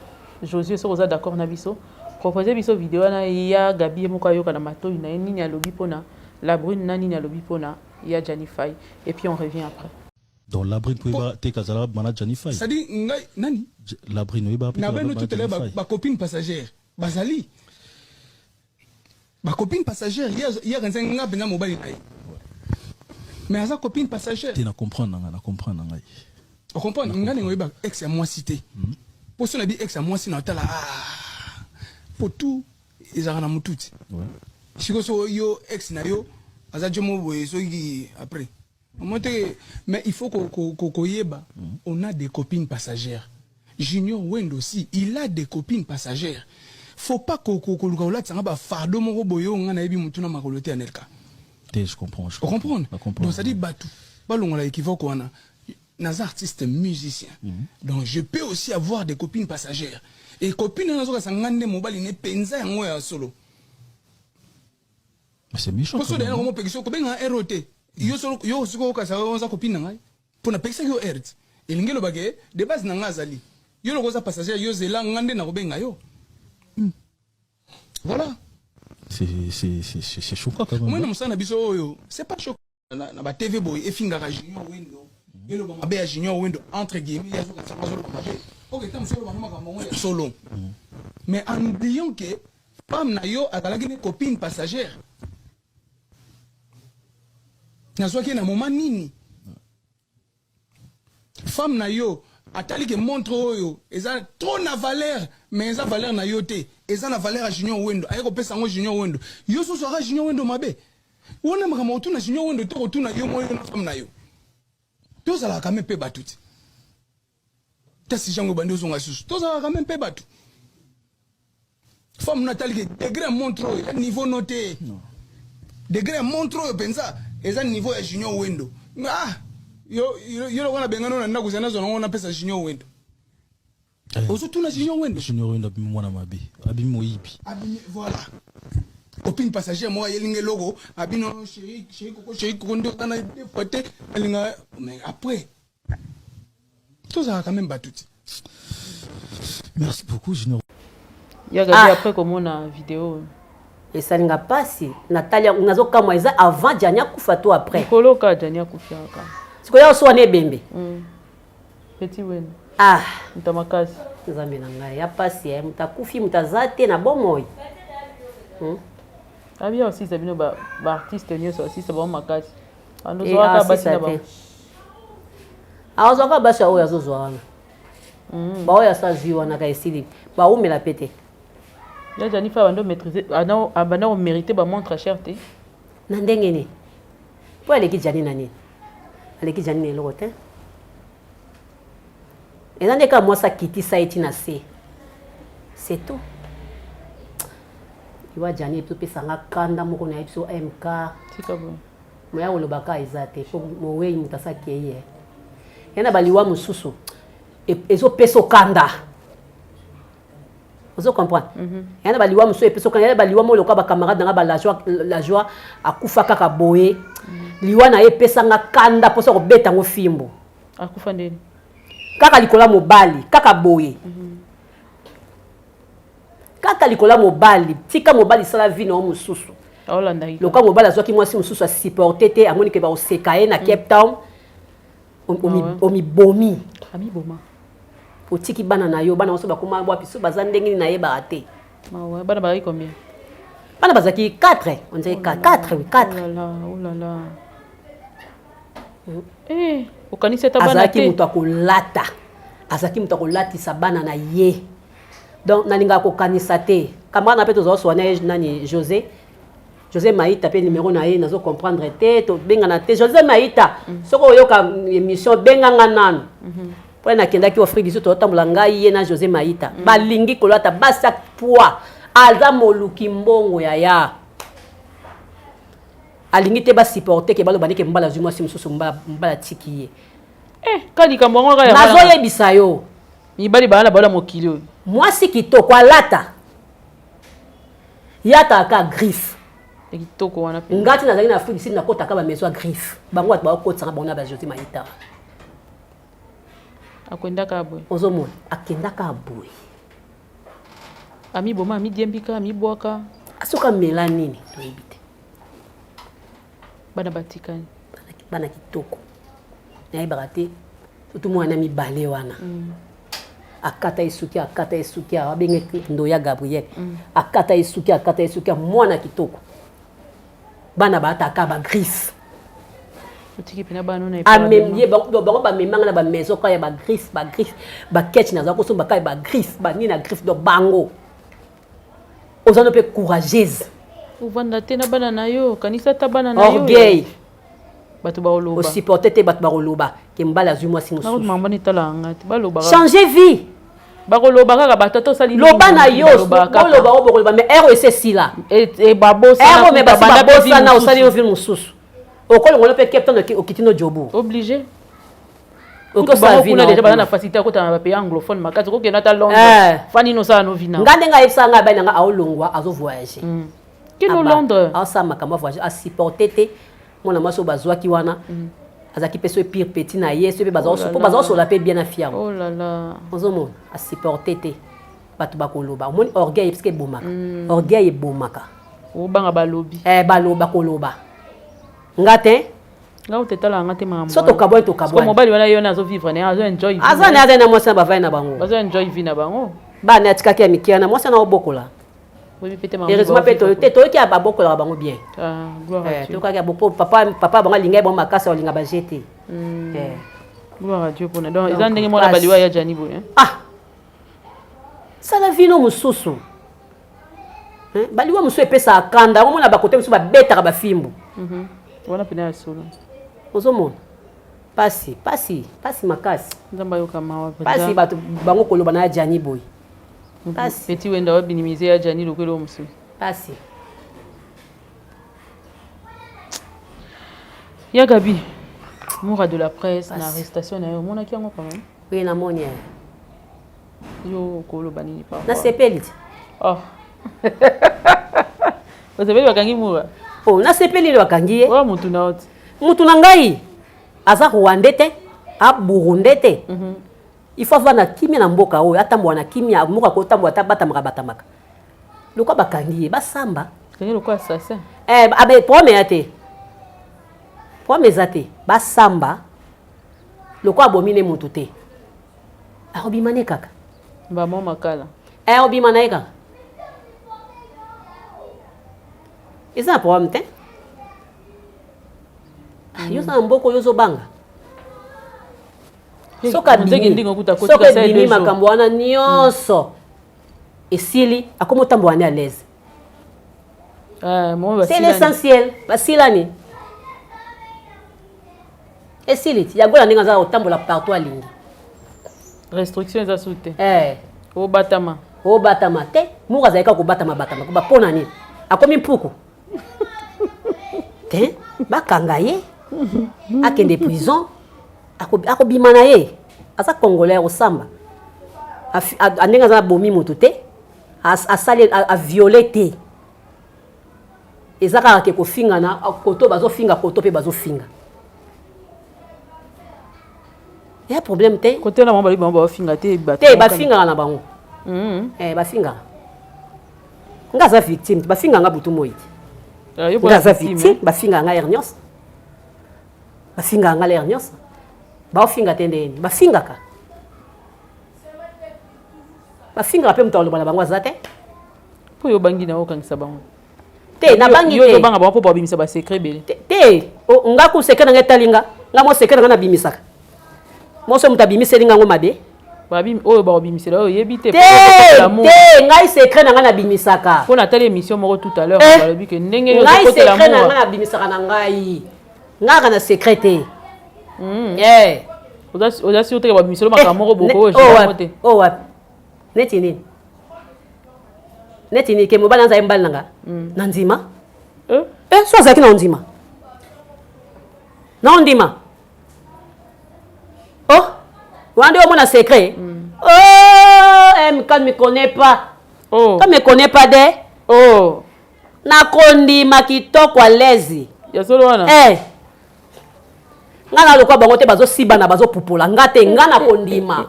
Josué, soki oza d'accord na biso, propose biso video wana ya Gabi ye moko, ayoka na matoi na ye nini alobi mpona La Brune na nini alobi mpona ya Gianni Fay, et puis on revient après. Donc La Brune, poyeba te kazala mana Gianni Fay. C'est-à-dire ngai nani? La Brune, oyeba mpe na bino tutele bacopine passagère, bazali bacopine passagère. Ye akanisa nga mpenza mobali na ye, mais aza copine passagère. Te, na comprendre na ngai, na comprendre na ngai. Ocomprendre nga ndenge oyeba ex ya mwasi te, mpo so na bi ex ya mwasi na otala, ah, po tout ezalaka na motu ti sikoyo. So yo ex na yo aza jo mo boye, soki après omoi te. Mais il faut koyeba, on a des copines passagères. Junior Wendo aussi, il a des copines passagères. Faut pas koluka kolatisanga bafardeau moko boye oyo nga nayebi motu na makolo te, Anelka. Te, je comprends, je comprendre. Donc c'est-à-dire bato balongola équivoque wana. Naza artiste musicien, donc je peux aussi avoir des copines passagères, et copine wana azokasa nga nde mobali ne mpenza yango ya solo. Mais c'est méchant. Poso dayana komopekisa kobenga ero te. Yo solo yo sikoyo okasa oza copine na ngai, mpo napekisaki yo ert, elingi elobake de base na ngai azali yo loko oza passager. Yo zela nga nde nakobenga yo, voilà. C'est choquant quand même. Moi na mosala na biso oyo, c'est pas choquant. Na ba TV boye efingaka Junior Wendo, eloba mabe ya Junior Wendo entre guillemets, ye azokatisa azoloba mabe. Ok, ta mosu oloba makambo yango ya solo, mais en oubliant que femme na yo azalaki ne copine passagère. Nazwaki ye na moment nini? Femme na yo atali ke montre oyo eza trop na valeur, mais eza valeur na yo te, eza na valeur ya Junior Wendo, aye kopesa yango Junior Wendo. Yo susu aka Junior Wendo mabe wana, makambo kotuna Junior Wendo te, kotuna yo moko na femme na yo. Tozalaka quand même mpe bato ti tasi jango ebandi ozonga lisusu, tozalaka quand même mpe bato. Femme na atali ke degré ya montre oyo eza niveau no te, degré ya montre oyo mpenza eza niveau ya Junior Wendo. Ah, yo yo lokola nabengani na ndako, zana nazwa nango napesa Junior Wendo. Ozotuna Junior Wendo. Junior Wendo abimi mwana mabe, abimi moyibi. Abimi, voilà, copine passager moko ayelinga eloko, abino chéri, chéri koko, chéri koko nde oza na deux fois te alinga. Mais après tozalaka quand même bato ti. Merci beaucoup, Junior. Ya Gabi. Ah. Après komona video? Esalinga mpasi, natali nazokamwa, eza avant Jani akufa to après? Likolo ka Jani akufiaka. Sikoyo oso wana ebembe. Petit Wendo. Ah. Moto makasi. Nzambe na ngai, ya pasi e, moto akufi, moto aza te na bomoi. Abi osisa bino baartiste nyonso, osisa bango makasi, andozwaka basi na bango. Azwaka basi oyo azozwa wana, baoyo asa azwi wana ka esili, baumela pe te. Ya Jani fa abanda maîtriser, abanda komérite bamontre cher te. Na ndenge nini? Mpo aleki Jani na nini? Aleki Jani na eloko te. Eza nde kaka mwasi akitisa ye ntina se, c'est tout. Liwa Jani epesanga kanda moko na ye biso mk. Tika boye. Moya kolobaka eza te, po mowei moto asakei ye ya na baliwa mosusu ezopesa okanda, ozo comprendre? Ya na baliwa mosusu epesa okanda, ya na baliwa moko lokola bacamarade nanga la joie, akufa kaka boye. Liwa na ye epesanga kanda, mposa kobeta yango fimbo. Akufa ndeni? Kaka likolo ya mobali, kaka boye, kaka likolo ya mobali. Tika mobali, sala vie na yo mosusu. Aolandaki. Lokola mobali azwaki mwasi mosusu, asupporte te, amoni ke bakoseka ye na Cape Town, omibomi. Amiboma. Otiki bana na yo, bana nyonso bakoma wapi? So baza ndenge nini, nayebaka te. Mawa, bana bazalaki combien? Bana bazalaki 4, on dirait 4, oui, 4. Oh là là, oh là là. Eh, okanisi ata bana Azalaki te. moto akolata, azalaki moto akolatisa bana na ye. Donc nalingaka kokanisa te. Camarade na mpe tozala swana ye nani, José, José Maïta mpe numéro na ye nazo comprendre te, tobengana te. José Maïta, soki oyoka émission, benganga nanu. Mpo nakendaki Afrique du Sud, tozotambola ngai ye na José Maïta. Balingi kolata basi ya poids, aza moluki mbongo yaya. Alingi te basupporte ke baloba ndeke mobali azwi mwasi mosusu, mobali atiki ye. Eh, ka likambo yango kaka. Nazoyebisa yo. Mibali baa na bala mokili oyo. Mwasi kitoko alata, ye ataka griffe. Ya kitoko wana. Nga ti nazalaki na Afrique du Sud, nakotaka bamaison ya griffe. Bango bato bakokotisanga bango na baJosé Maitara. Akwendaka boye. Ozomona, akendaka boye. Amiboma, amidiembika, amibwaka. Soki amela nini, toyebi te. Bana batikani. Bana kitoko, nayebaka te, surtout mwana mibale wana. Akata ye suki, akata ye suki, abenge Ndoya Gabriel. Akata ye suki, akata ye suki ya mwana kitoko. Bana baataka bagriffe. Otiki mpena bana na. Amemi bango, bamemanga na bamaison kaka ya bagriffe, bagriffe, baketch naza kosomba kaka ya bagriffe, banini na griffe. Donc bango oza no mpe courageuse. Ovanda te na bana na yo, kanisa ata bana na yo. Orgueil. Bato bakoloba. Osupporte te bato bakoloba ke mobali azwi mwasi mosusu. Mama, etalaka nga te, balobaka. Changer vie. Bakoloba kaka, bato ata osali. Loba na yo, boloba oyo bokoloba, mais ere oyo esi esila. Babosana. Mais basi babosana, osali yo vie mosusu, okolongola mpe Cape Town, okiti no Joburg. Obligé. Kuna déjà baza na facilité akotana na bapays anglophone makasi, okokende ata Londres, fani nosala no vina. Nga ndenge ayebisaka ngai, bai na nga aolongwa, azovoyage. Kino Londres. Aosala makambo, avoyage, asupporte te. Mwana mwasi oyo bazwaki wana azalaki mpe so pire petit na ye, so mpe po bazakosola mpe bien na fiango. Ozomona, asupporte te bato bakoloba. Omoni orgueil, parce que ebomaka, orgueil ebomaka. Obanga balobi. Baloba koloba nga te. Nga otetala nga te makambo. So tokabwani, tokabwani. Mobali wana, ye wana azovivre na ye, azo enjoy. Aza na, aza na mwasi na, bavai na bango. Bazo enjoy vie na bango. Bana atikaki ya mike wana, mwasi wana obokola. Heureusement mpe te toyoki ya babokolaka bango bien. Toyokaki ya papa, papa bango alingai bango makasi, alinga baje te. Gloire à Dieu mpona donc eza ndenge mwana baliwa ya Jani boye. Ah, sala vino mosusu, baliwa mosusu epesaka kanda yango. Mona bakote mosusu babetaka bafimbu. Wana pena ya solo. Ozomona pasi, pasi, pasi makasi. Nzambe ayoka mawa. Pasi, bato bango koloba na ya Jani boye, pasi. Petit Wenda wabinimize ya Jani lokwelo mosusu. Pasi. Ya Gabi Moura de la presse na arrestation na yo, omonaki yango quand même? Oui, namoni. Yo okoloba nini? Nasepeli ti. Oh, osepeli bakangi Mura? Oh, nasepeli nde bakangi ye. Oyo mutu na yo ti. Mutu na ngai aza rwandais te, aburundais te. Il faut avanda kimia na mboka oyo, atambola na kimia mboka, kotambola te abatamaka batamaka. Lokwa bakangi ye, basamba. Kangi lokwa assassin. Eh, abe problème ya te, problème eza te. Basamba lokwa abomi ne motu te, akobima ne kaka. Bamo makala. Eh, obima na ye kaka, eza na problème te. Yo oza na mboka oyo ozobanga. Soki abimi makambo wana nyonso esili, akomi otambola ne à l'aise. C'est l'essentiel, basilani, esili ti yagola ndenge aza kotambola partout alingi. Restriction eza su te. Obatama. Obatama te. Moko azali kaka kobatama batama mpo na nini? Akomi mpuku te, bakanga ye, akende prison, akobima na ye. Aza congolais, akosamba ndenge aza. Abomi moto te, asali aviole te. Eza kaka ke kofingana, koto bazofinga, koto mpe bazofinga, ya problème te. Kote na bango balobi, bango baofinga te. Te, bafingaka na bango. Bafingaka. Nga aza victime, bafingaka nga butu moi te. Nga aza victime, bafingaka nga heure nyonso, bafingaka nga l'heure nyonso. Baofinga te ndeni bafingaka, bafingaka mpe moto aloba na bango aza te. Mpo yo obangi na okangisa bango? Te, nabangi te. Obanga bango mpo babimisa basecret ebele. Te, nga ku secret na nga etali nga. Nga mo secret na nga nabimisaka moso, moto abimiseli nga ngo mabe. Oyo bakobimisela oyo oyebi te. Te, te, ngai secret na ngai nabimisaka. Mpo natali émission moko tout à l'heure, balobi ke ndenge ngai secret na ngai nabimisaka na ngai, ngaka na secret te. Oza sûr te ke babimisela makambo moko boko oyo te? Oyo wapi? Neti nini? Neti nini? Ke mobali azali mobali na nga na ndima. So azalaki na ondima. Naondima. Oh, wana nde omona secret. Oh, MK ne me connaît pas. Oh. Ka me connaît pas de. Oh. Nakondima kitoko à l'aise. Ya solo wana. Eh. Nga na lokwa bango te bazosibana bazopupola nga te nga nakondima.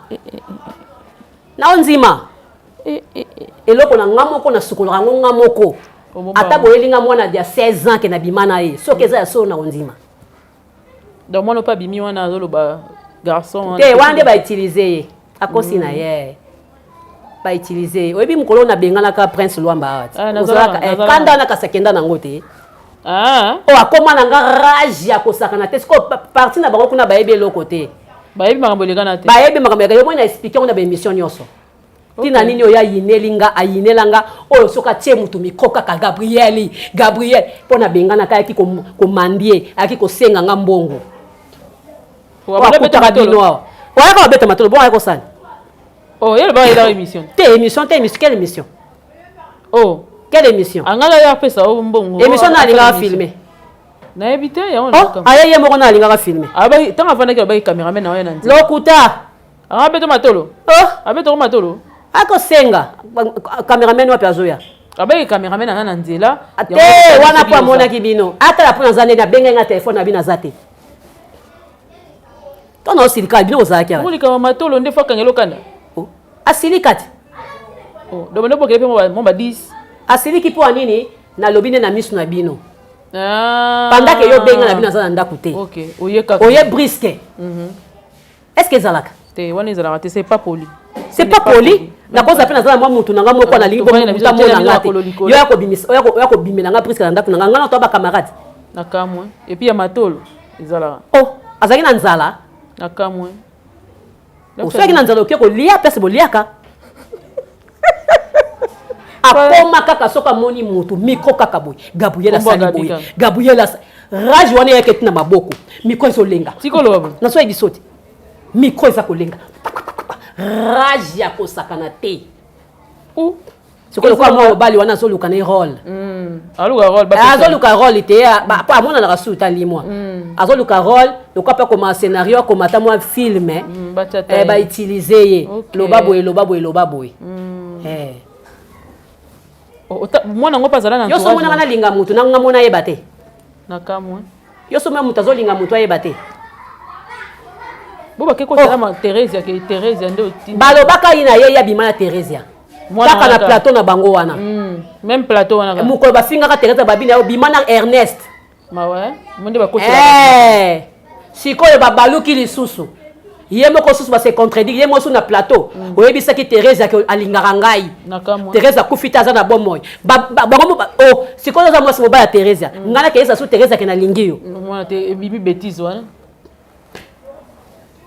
Naondima. Eh, eh, eh. Eloko na nga moko nasukolaka yango nga moko. Obomba Ata boyeli nga mwana ya 16 ans ke nabima na ye. Soki eza ya solo nakondima. Donc mwana mpe abimi wana azoloba garçon wana. Te wana nde bautilize ye. Akosi na ye. Bautilize ye. Oyebi mokolo oyo nabenganaka Prince Lwamba awa ti. Ah, nazalaka, Ozalaka, eh, nazalaka. kanda wana kasi akenda nango te. Ah, Oyo akóma na nga rage ya kosakana te. Sikoyo parti na bango kuna bayebi eloko te. Bayebi makambo elekana te. Bayebi makambo ya yo moi na expliquer yango na baémission nyonso. Ntina nini oyo ayineli nga, ayinela nga oyo soki atie mutu micro kaka Gabriel, Gabriel mpo na benganaka ayaki komandie, ayaki kosenga nga mbongo. Oh, abanda beta Akutaka matolo. bino awa. Oyaka babeta matolo, bongo ayaki kosala. Oh, ye alobaka elaka émission. Te émission te émission, quelle émission? Oh. Quelle émission? Angala ye apesa o mbongo. Émission na alingaka Asala émission. filmer. Nayebi te yango Oh, na. aye ye moko na alingaka filmer. Abaki ntango afandaki abaki cameraman na oyo na nzela. Lokuta. Anga beto matolo. Oh, Abeto matolo. akosenga cameraman wapi azoya? Abaki cameraman anga na nzela. Te wana mpo amonaki bino atala mpo naza ndeni abengai nga telefone na bino aza te to na osilika bino ozalaki awa. Molika matolo nde fo akangela okanda. Oh, asilika te. Oh, donc nde bokele mpe mo ba 10. Asiliki mpo ya nini? Nalobi nde na miso na bino. Ah. Pendant ke yo benga na bino aza na ndako te. OK, oye kaka. Oye brusque. Est ce que ezalaka? Te wana ezalaka te, c'est pas poli. C'est pas poli. Nakoza mpe naza na mwa mutu na nga moko nalingi Tovandi na biso, bomuta tiela mona bino nga te. makolo likolo. Yo ya kobimisa, oya kobimela nga brusque na ndako na nga, nga na to ba camarade. Na kamwe. Et puis ya matolo ezalaka. Oh, azalaki na nzala. Na kamwe. Osoki na nzala oke kolia place boliaka. Akoma kaka soki amoni mutu micro kaka boye. Gabriel Kombo ya asali Gabi boye. kaka. Gabriel asali. Rage wana eyaki eti na maboko. Micro ezolenga. Tikoloba boye. Naso yebi te. Micro eza kolenga. Rage ya kosakana te. Ou Sikoyo lokola mwa mobali wana azoluka na ye rôle. Aluka rôle ba. Azoluka rôle te po amonanaka su tali mwa. Azoluka rôle lokola mpe akoma scénario akoma ata mwa film. Batia ta Eh, ye. bautilize ye. Ok. Loba boye, loba boye, loba boye. Eh. Oh, mwana ngo mpe azala na Yo so entourage monaka nalinga mutu na nga mona ayeba te. Na kamwe. Yo so mona mutu azolinga mutu ayeba te. Bo bake kotala ma Theresia ke Theresia nde otindi. Balobaka ye na ye ye abima na Theresia. Mwana Kaka na wana. plateau na bango wana. Même plateau wana kaka. Mokolo bafingaka Theresia babi na yo bima na Ernest. Ma ouais. Mo nde bakotela. Eh. Sikoyo babaluki lisusu. Ye moko susu ba se contredire, ye moko susu na plateau. Oyebisaki Theresia ke alingaka ngai. Na kamwe. Theresia akufi te aza na bomoi. Bango mo oh, sikoyo oza mwasi mobali ya Theresia. Ngai nakeyesa su Theresia ke nalingi yo. Mwana te ebibi bêtise wana.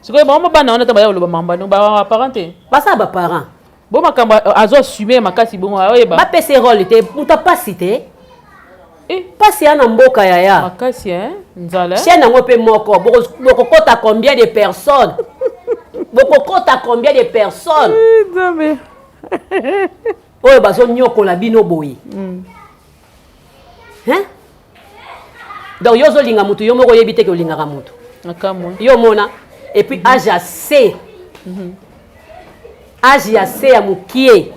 Sikoyo bango mo bana wana ta baya koloba makambo ano ba parent te. Basala ba parent. Bo makambo azo assumer makasi bongo aoyeba. Bapesa ye rôle te, moto apasi te. Eh. Pasi ya na mboka yaya. Makasi hein, nzala. Chaîne yango mpe moko, bokokota combien de personnes? Bokokota combien de personnes? Eh, Nzambe. Oyo bazonyokola bino boye. Hein? Donc yo ozolinga mutu yo moko oyebi te ke olingaka mutu. Na kamwe. Yo mona et puis âge ya C. Âge ya C ya mokie.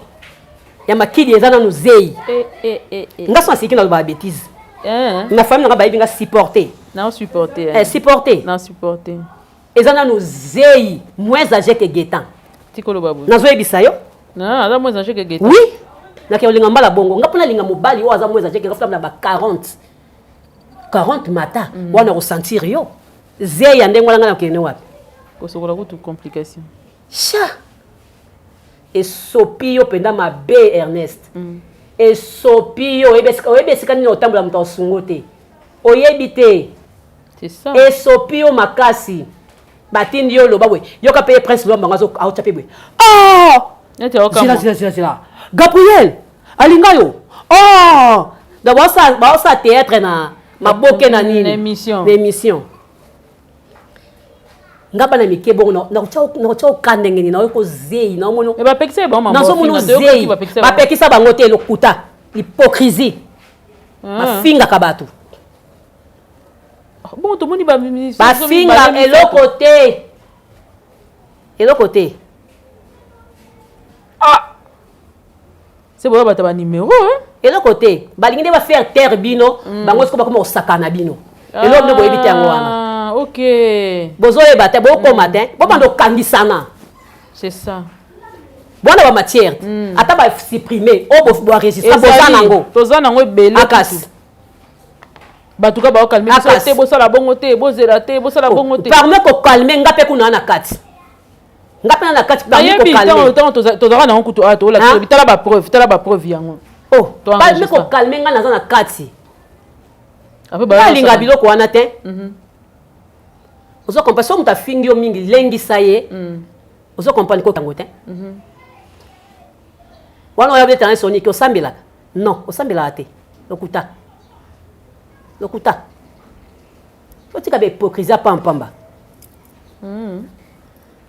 Ya makili eza nanu zei. Eh, eh, eh, eh. Nga so asiki na loba bêtise. Eh. Na famille nanga bayebi nga supporter. Na supporter. Eh, supporter. Na supporter. Eza nanu zei moins âgé que Gaëtan. Tikoloba boye. Nazoyebisa yo. Non, aza moins âgé que Gaëtan. Oui. Nake olinga mbala bongo. Nga mpona linga mobali oyo aza moins âgé que nga na ba 40. 40 mata wana kosentir yo. Zei ya ndenge wana nga nakende wapi? Kosokola kutu complication. Sha. Esopi yo mpenza mabe Ernest. Esopi yo oyebi esika nini otambola moto asungo te. Oyebi te. C'est ça. Esopi yo makasi. Batindi yo loba boye. Yoka pe Prince Lwamba ngo azo aotya pe boye. Oh! Neti aoka Zila mo. zila zila zila. Gabriel alinga yo. Oh! Donc baosa théâtre na maboke na nini? Na émission. Na émission. Nga bana mike bongo na nakotya oka ndenge nini naoki kozei naomona Mais bapekisa ye bango mambo nazomona ofinga, toyokaki ozei bapekisa bango. bapekisa bango te lokuta hypocrisie Ah. bafingaka bato. Ah, bon tomoni ba bafinga eloko te, eloko te. Ah, c'est boya bato ba numéro hein? Eloko te. Balingi nde bafaire taire bino. Bango siko bakoma kosakana bino. Eloko nde boyebi te yango wana. Ah, ok. Bozoyeba te, bokoma te, bobanda okangisana. C'est ça. Bwana bamatière te, ata basupprime oyo boenregistre, boza nango. Toza nango ebele. Akasi. Bato ka baocalme biso. Akasi. Te, bosala bongo te, bozela te, bosala bongo te. Parmi kocalme nga mpe kuna na kati, nga mpe na kati parmi Nayebi. kocalme. Ntango tozalaka nango kutu awa, Ah. toolakisa, tala bapreuve, tala bapreuve yango. Oh, To parmi enregistre. kocalme nga naza na kati. Après Balinga biloko wana te. Ozo comprendre? So moto afingi yo mingi, lengisa ye. Ozo comprendre? Kotango te wana oyo abetanga soniki. Osambelaka? Non, osambelaka te. Lokuta, lokuta. Otika bahypocrisie pampamba.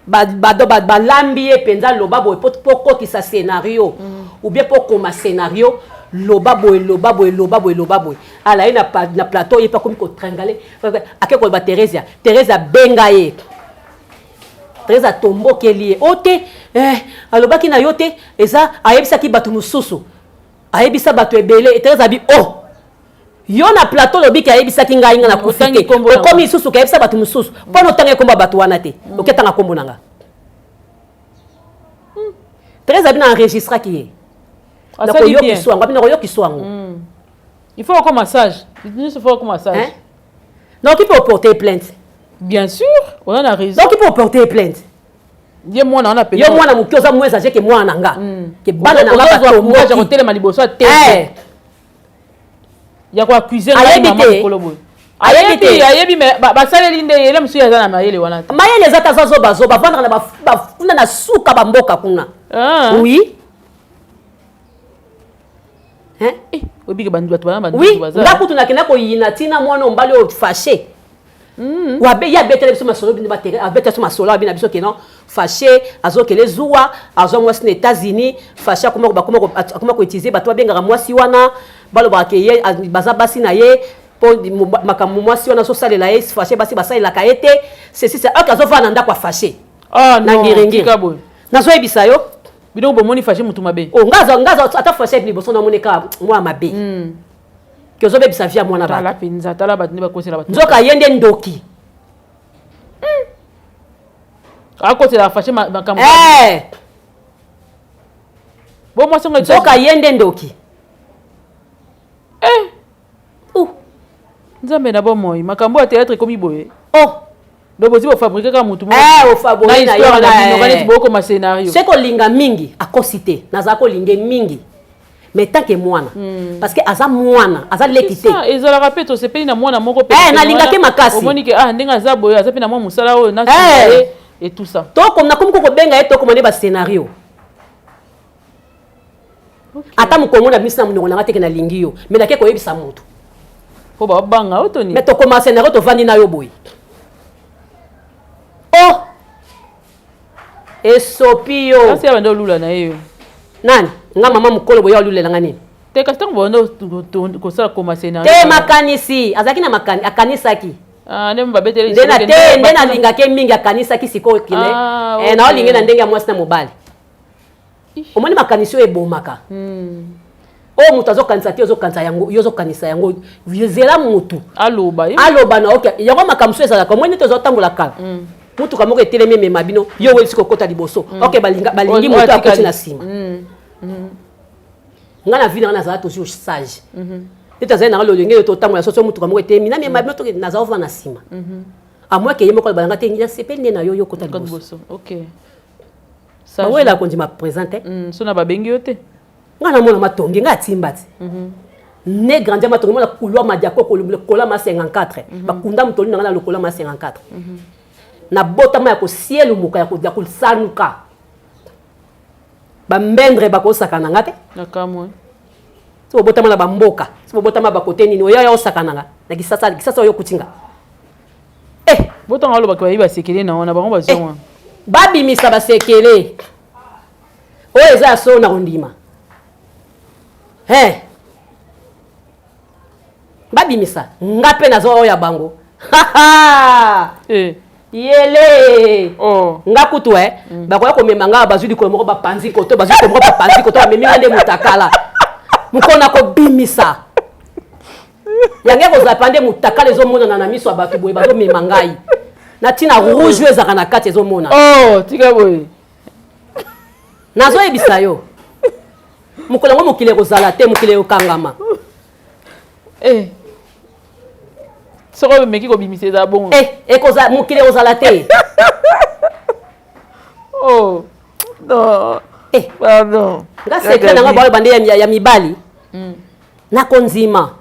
Balambi ye mpenza. Loba boye po kotisa scénario ou bien po koma scénario. Loba boye, loba boye, loba boye, loba boye. Ala ye na plateau, ye mpe akomi kotringale. Ake koloba Theresia, Theresia abenga ye, Therese atombokeli ye o te. Alobaki na yo te, eza ayebisaki bato mosusu, ayebisa bato ebele. Therese abi o oh, yo na plateau olobiki ayebisaki ngai, ngai nakufi Otangi te. kombo na Okomi lisusu kayebisa bato mosusu mpo na otanga ekomba bato wana te. Oketanga kombo na nga. Therese abi na enregistraki ye. Asali bien. Nakoyokiso yango, abi nakoyokiso yango. Il faut okoma sage, nyonso faut okoma sage. Hein? Nakoki mpe oporter plainte. Bien sûr, oza na raison. Nakoki mpe oporter plainte. Ye mwana wana Yo mwana moke, oza moins âgé ke mwana na nga, ke bana na nga. Ozwa courage ya Batomboki. kotelema liboso ya te ya koaccuse Ayebi mama te. mokolo boye. Ayebi Ayebi te. Ayebi, mais basaleli nde yele mosusu aza na mayele wana te. Mayele eza te, aza zobazoba. Avandaka na kuna na suka bamboka kuna. Ah. Oui. Hein? Eh, oyebike bato bana Oui. banduku baza. Nga kutu nakenda koyina ntina mwana oyo mobali oyo fâché. Wabe ye abetela biso masolo, bino abetela biso masolo, abi na biso ke non, fâché azokele zuwa, azwa mwasi na États-Unis. Fâché akoma koutiliser bato babengaka mwasi wana, balobaka ke ye baza basi na ye mpo makambo mwasi wana azosalela ye fâché, basi basalelaka ye te. Ceci c'est ok, azovanda na ndako ya fâché Ah, na non, Ngiringiri. tika boye. Nazoyebisa yo. Biloko bomoni fâché motu mabe. Oh, nga ata fâché liboso namoni kaka mwana mabe ke ozobebisa vie ya mwana bato. Tala mpenza, tala bato nde bakosela bato. Nzoka ye nde ndoki. Akosela fâché makambo. Bo mwasi ngo. Nzoka ye nde ndoki. Eh. Uh. Nzambe na bomoi, makambo ya théâtre ekomi boye. Oh. Donc bozi bofabrike kaka motu. Eh, ofaboye na na yo histoire na wana, bino eh. neti bokoma scénario. Soki kolinga mingi akosi te, nazala kolinga ye mingi, mais tant que mwana, parce que aza mwana, aza leki te. Ça, ezalaka mpe tosepeli na mwana moko mpe. Eh, nalingaki makasi. Omoni ke ah, ndenge aza boye, aza mpe na mwa mosala oyo nasunga ye et tout ça. Nakomi ko kobenga ye, tokoma nde bascénario. Ata mokongo na bimisi na monoko nanga teke nalingi yo, mais nake koyebisa motu. Mpo babanga oyo toni. Mais tokoma scénario, tovandi na yo boye. Oh, esopi yo. Kasi ya banda olula na ye yo. Nani? Nga mama mokolo boye alulelanga nini? Te, kasi ntango banda kosala koma scénario. Te, makanisi azalaki na makani, akanisaki. Ah, nde babeteli. Nde na te, nde nalingaki ye mingi, akanisaki sikoyo kine. Ah, eh, ok. Naolinge na ndenge ya mwasi na mobali. Omoni makanisi oyo ebomaka oyo moto azokanisa te, ozokanisa yango, yo ozokanisa yango, zela motu aloba ye. Aloba na oke yango. Makambo so ezalaka, omoni nete ozotambola kala, mutuka moko etelemi, emema bino, yo oyebisi kokota liboso, ok, balingi Oyo moto atikali. akoti na nsima. Nga na vie nanga nazala toujours sage. Neti azali nanga lolenge oyo totambola, soso mutuka moko etelemi, namema bino, toke, naza ovanda na nsima, à moins ke ye moko aloba nanga te, nasepeli nde na yo, yo kota Kota liboso. liboso, ok. Bawela kondima présent te. So na babengi yo te. Nga namona matonge, nga atimba ti ne grandi matonge, mona couloir Madiako, lokola ma 54 bakunda motoli nanga na lokola ma 54. Nabotama ya kosielumuka, ya kosanuka, bambendre bakosaka na nga te. Nakamwe. So bobotama na bamboka, so bobotama bakote nini, oya ya osaka na nga na Kisasa. Kisasa oyo okuti nga. Eh. Botanga alobaki bayebi basekele na wana bango bazwa wana. Babimisa basekele oyo eza ya solo na kondima. Hey. Babimisa nga mpe naza oyo ya bango. Eh. Yele. Oh. Nga kutu eh, bakoya komema nga, bazwi likolo moko bapanzi koto, bazwi likolo moko bapanzi koto, bamemi nga nde mutakala. Mokolo nakobimisa yango ekozala pa nde mutakala ezomonana na miso ya bato boye, bazomema ngai na ntina rouge oyo ezalaka na kati ezomonana. Oh, tika boye. Nazoyebisa yo, mokolo yango mokili ekozala te, mokili ekokangama. Eh. Soki omeki kobimisa eza bongo. Eh, ekozala, mokili ekozala te. Oh. Non. Eh. Pardon. Nga secret na nga baoyo bande ya mibali. Nakonzima.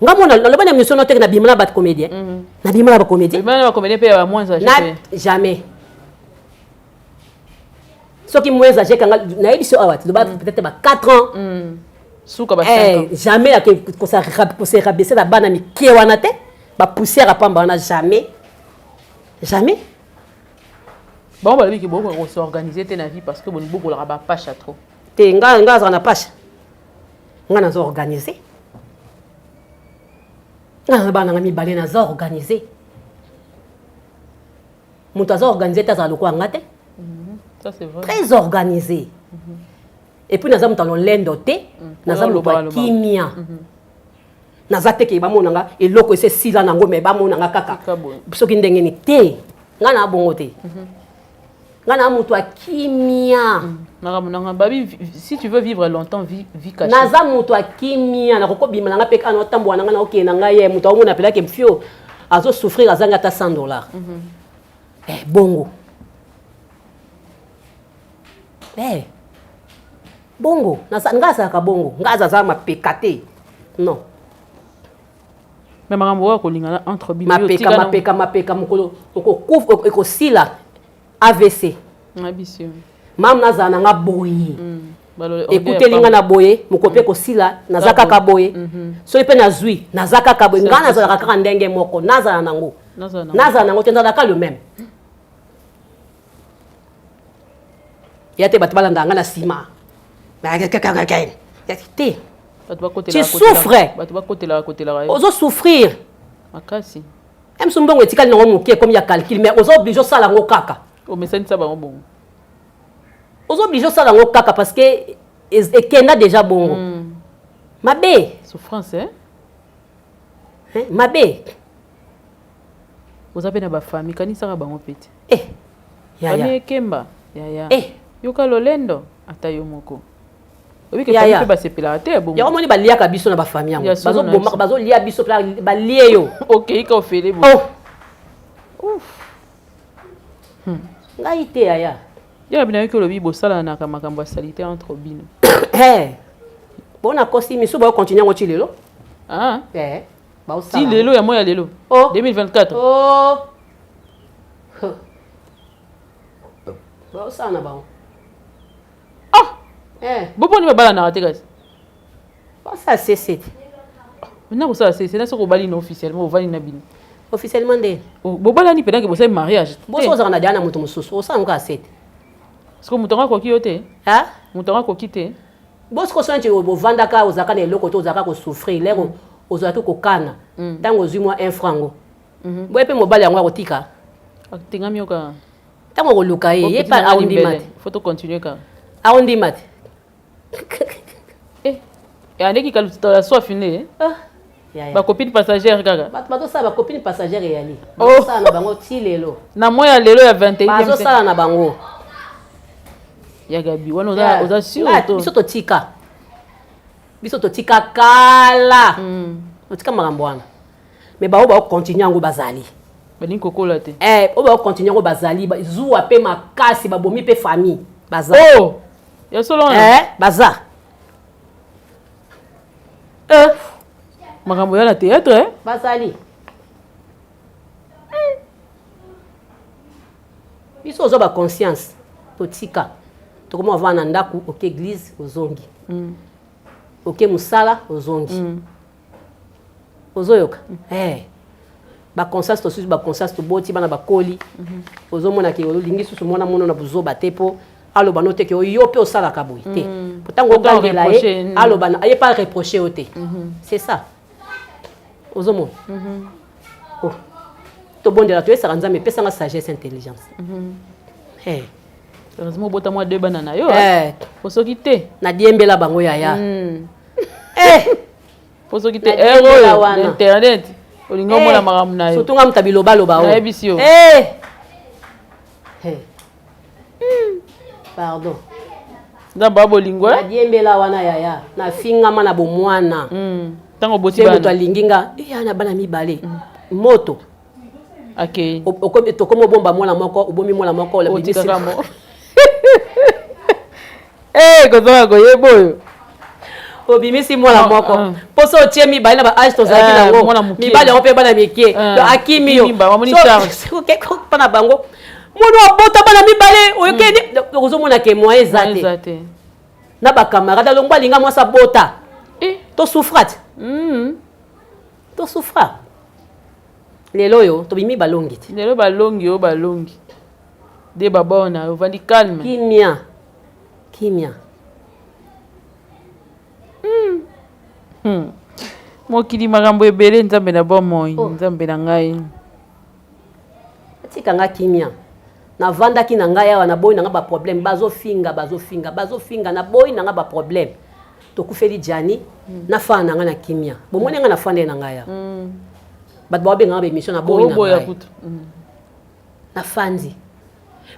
Nga mona naloba na mission no te, nabima na bato comédien. Nabima na bacomédien. Bima na bacomédien mpe ya ba moins âgé Na te. Jamais. Soki moins âgé kanga nayebi so awa loba peut-être ba 4 ans. Suka ba 5 Eh, ans. jamais ake kose rabaisser na bana mike wana te, bapoussière apamba wana, jamais, jamais. Bango balobi ke bokoka kos'organiser te na vie parce que boni bokolaka bapasha trop. Te, nga azala na pasha, nga naza organise, nga na bana nga mibale, naza organise. Moto aza organise te azala lokola nga te. Ça, c'est vrai. Très organisé. Et puis naza moto ya lolendo te, naza moto ya Oloba, kimia. Naza te ke bamona nga eloko ese esila nango, me bamona nga kaka Tika boye. Soki ndenge ni te, nga na bongo te, nga na moto ya kimia. Makambo nanga babi, si tu veux vivre longtemps, vis caché. Naza moto ya kimia, nakokobima na nga mpe kaka naotambola na nga, naokende na ngai. Ye moto aomona apelaki mfio azosouffrir, azangi ata 100 $. Eh, bongo eh, bongo nga azalaka bongo, nga azaza mapeka te, non. Mais makambo oyo kolingana entre bino, yo Mapeka tika mapeka, mapeka, mokolo okokufa, ekosila AVC. Na biso. Mama, nazala na nga boye. Ekuteli ekuteli nga na boye, mokolo mpe ekosila, naza kaka boye. Soki mpe nazwi, naza kaka boye. Nga nazalaka kaka ndenge moko, nazala nango, nazala nango te, nazalaka le même ya te. Bato balandaka nga na nsima te. Tu souffres. Bato bakotelaka kotelaka yo. Ozosouffrir. Makasi. Mosu mbongo etikali nango moke, ekomi ya calcul, mais oza obligé osala yango kaka. Omesanisa bango bongo. Oza obligé osala yango kaka parce que ekenda déjà bongo. Mabe. Souffrance, eh? Hein, mabe. Oza mpe na bafamille, kanisaka bango mpe te. Eh, yaya. Famille ekemba yaya. Eh. Yoka lolendo ata yo moko obike. Yaya. Famille mpe basepelaka te ya bongo. Yango moni baliaka biso na bafamille yango. Ya solo na bazobomaka biso. Bazolia biso pla balie yo. Okei ka ofele bo. Oh. Ngai te, yaya. Ya bino, yoki olobi bosalanaka makambo ya saleté entre bino. Eh. Bona kosi misu baocontinue yango ti lelo. Ah. Eh, ti baosala lelo ya moi ya lelo. Oh. 2024. Oh. Baosala na bango. Ah. Eh, boponi babalanaka te kasi. Basala sese te. Na kosala sese na soki obali na officiellement, ovandi na bino. Officiellement nde? Oh, bobalani mpenake, bosali mariage te. Boso ozalaka na deya na moto mosusu, osala yango kaka sete. Parce que moto yango akoki yo te. Ah? Moto yango akoki te. Bosiko so neti bovandaka, ozalaka na eloko te, ozalaka kosouffrir lero, ozalaki kokana ntango ozwi mwa un franc ngo boye mpe mobali yango akotika. Atengami yo kaka. Ntango okoluka ye, ye mpe aondima te. Faut tocontinue kaka. Aondima te. Eh, andeki kalutola soif ne. Ah, yaya. Bacopine passagère kaka. Bato bazosala bacopine passagère eyali. Oh. Bazosala na bango ti lelo. Na moi ya lelo ya 21. Bazosala na bango. Ya Gabi wana, oza oza sûr? Ah, to biso totika, biso totika kala. Totika makambo wana, mais bao baocontinue yango bazali. Balingi kokola te. Eh, oyo baocontinue yango bazali, zuwa mpe makasi, babomi mpe famille, baza. Oh, ya solo wana? Eh, baza eh. Makambo ya na théâtre, eh? Bazali. Biso ozwa baconscience, totika, tokoma ovanda na ndako, oke église, ozongi, oke mosala, ozongi. Ozoyoka? Eh. Baconscience tosusu, baconscience toboti bana, bakoli. Ozomona ke olingi susu mwana mono na buzoba te, mpo aloba no te ke yo mpe osalaka boye te. Po ntango Autant ogangela reprocher, ye, aloba ye pa reproche yo te. C'est ça, ozomona? Oh. Tobondela, toyesaka Nzambe epesanga sagesse, intelligence. Hey. Heureusement obota mwa deux bana na yo. Eh. Po soki te. Nadiembela bango yaya. Eh. Po soki te Nadiembela ero wana. internet olingi omona Eh. makambo na yo. Surtout nga moto ya bilobaloba oyo. Nayebisi yo. Eh. Eh. Pardon. Nzambe abolingo. Eh? Nadiembela wana yaya. Nafingama na bomwana. Ntango oboti Soki moto bana. alingi nga, eh, na bana mibale. Moto. Akei. Tokomi obomba mwana moko, obomi mwana moko, olabimisi. Otikaka mo. Eh, kozanga koyeba oyo. Obimisi mwana moko. Mposo otie mibale na ba age tozalaki Eh, nango. mwana moke. Mibale yango mpe bana mike. Eh, Donc akimi yo. akimi ba, bamoni So, charge. oke mpa na bango. Mwana abota bana mibale, oyokeni. Donc ozomona ke moyen eza te. Eza te. Na ba camarade alongwa alinga mwasi abota. Eh. Tosouffra te. Tosouffra. Lelo oyo tobimi balongi te. Lelo balongi oyo balongi. De babona ovandi calme. Kimia. Kimia. Mokili makambo ebele, Nzambe na bomoi, Oh. Nzambe na ngai. Atika nga kimia. Navandaki na ngai awa, naboyi na nga baproblème. Bazofinga, bazofinga, bazofinga, naboyi na nga baproblème. Tokufeli Jani, nafanda na nga na kimia. Bomoni nga nafanda na ngai awa. Bato babenganga baémission, naboyi na Oboya ngai. kutu. Nafandi.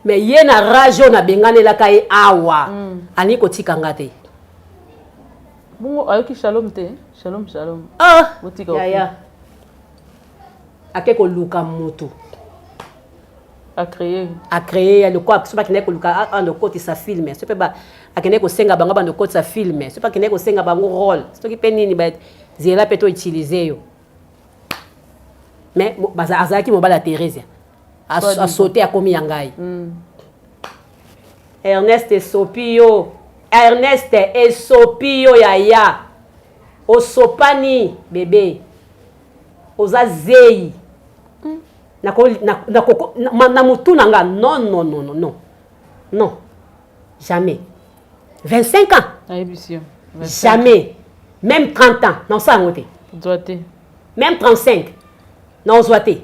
Mais ye na rage oyo nabenganelaka ye awa, alingi kotika nga te. Bongo ayoki shalom te. Shalom, shalom. Ah, Botika yaya. Ake koluka motu. A créé. A créé ya lokwa soki akendaki koluka ando okotisa film, soki mpe akendaki kosenga bango bando okotisa film, soki akendaki kosenga bango rôle, soki mpe nini, bazela mpe to utiliser yo. Mais azalaki mobali ya Theresia. Soit Asote akomi ya ngai. Ernest esopi yo. Ernest esopi yo yaya. Osopani bébé. Oza zei. Na mutu na nga, non, non, non, non, non. Non. Jamais. 25 ans. Nayebisi yo. Jamais. Même 30 ans. Non, ça yango te. Zwa te. Même 35. Na ozwa te.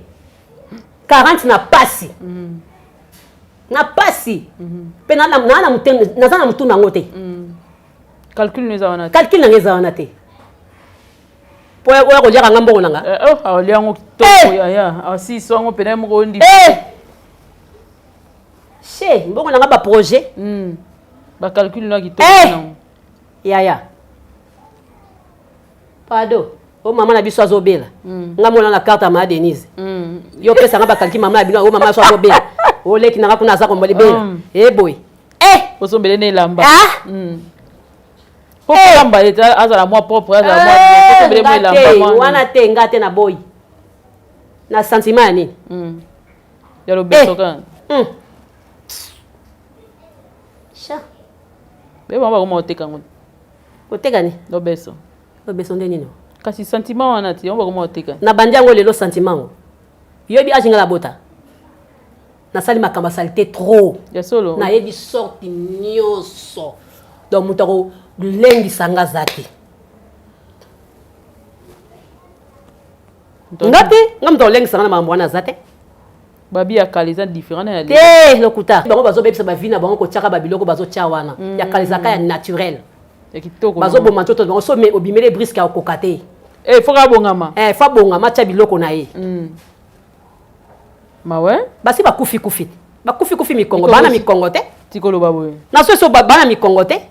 40 na pasi. Na pasi. Pe na naza na mutu nango te. Calcul no eza wana te. Calcul nanga eza wana te. Po oya koliaka nga mbongo na nga. Eh, oh, aolia yango kitoko yaya. Asiso yango pena ye moko ondi. Eh! Che, mbongo na nga ba projet. Ba calcul no ya kitoko Eh! nango. Yaya. Pardon. O mama na biso azobela. Nga mona na carte ya Mama Denise. Yo pesa nga bakalki mama ya bino, o mama so azobela. Oleki na nga kuna aza kombolibela. Eh boy. Eh! Osombele na elamba. Ah! Po kolamba ete azala mwa propre, azala mwa bien. Po sombele mwa Nga elamba te, mwa. wana te, nga te na boyi. Na sentiment ya nini? Ya lobeso Eh. kaka. Sha. Be bango bakoma koteka yango. Koteka ni? Lobeso. Lobeso nde nini? Kasi sentiment wana ti yango bakoma koteka. Na bandi yango lelo sentiment ngo. Yoyebi age nga na bota. Nasali makambo ya saleté trop. Ya solo. Nayebi sorte nyonso. Donc moto akolengisa nga aza te. Nga te, nga moto akolengisa nga na makambo wana aza te. Babi ya kala eza différent na ya lelo. Te, lokuta. Bango bazobebisa bavi na bango kotiaka babiloko bazotia wana. Ya kala ezalaka ya naturel. Ya kitoko. Bazoboma nzoto bango so me obimele briske ya kokoka te. Eh, faut abongama. Eh, faut abongama atia biloko na ye. Mawe? Basi bakufi kufi te. Bakufi kufi mikongo, bana mikongo te. Tikoloba boye. Na so so bana mikongo te.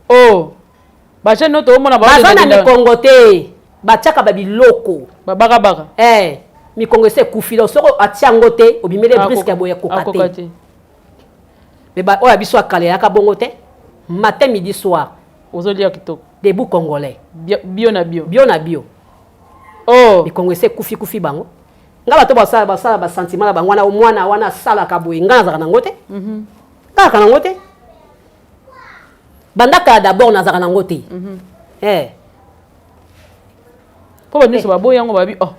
Oh. Ba jeune oyo toomona baza na mikongo te. Batiaka ba biloko. Babaka baka. Eh, mikongo ese ekufi donc soko atia yango te, obimele briske ya boye ekoka Akoka te. te. Mais ba oyo ya biso akala eyaka bongo te. Matin, midi, soir. Ozolia kitoko. Debout congolais. Bio, bio na bio. Bio na bio. Oh. Mikongo ese ekufi kufi bango. Nga bato basala basala ba sentiment na bango wana mwana wana asalaka boye nga nazalaka nango te. Kaka nango te. Banda kala d'abord nazalaka nango te. Eh. Po bato nyonso baboyi yango babi oh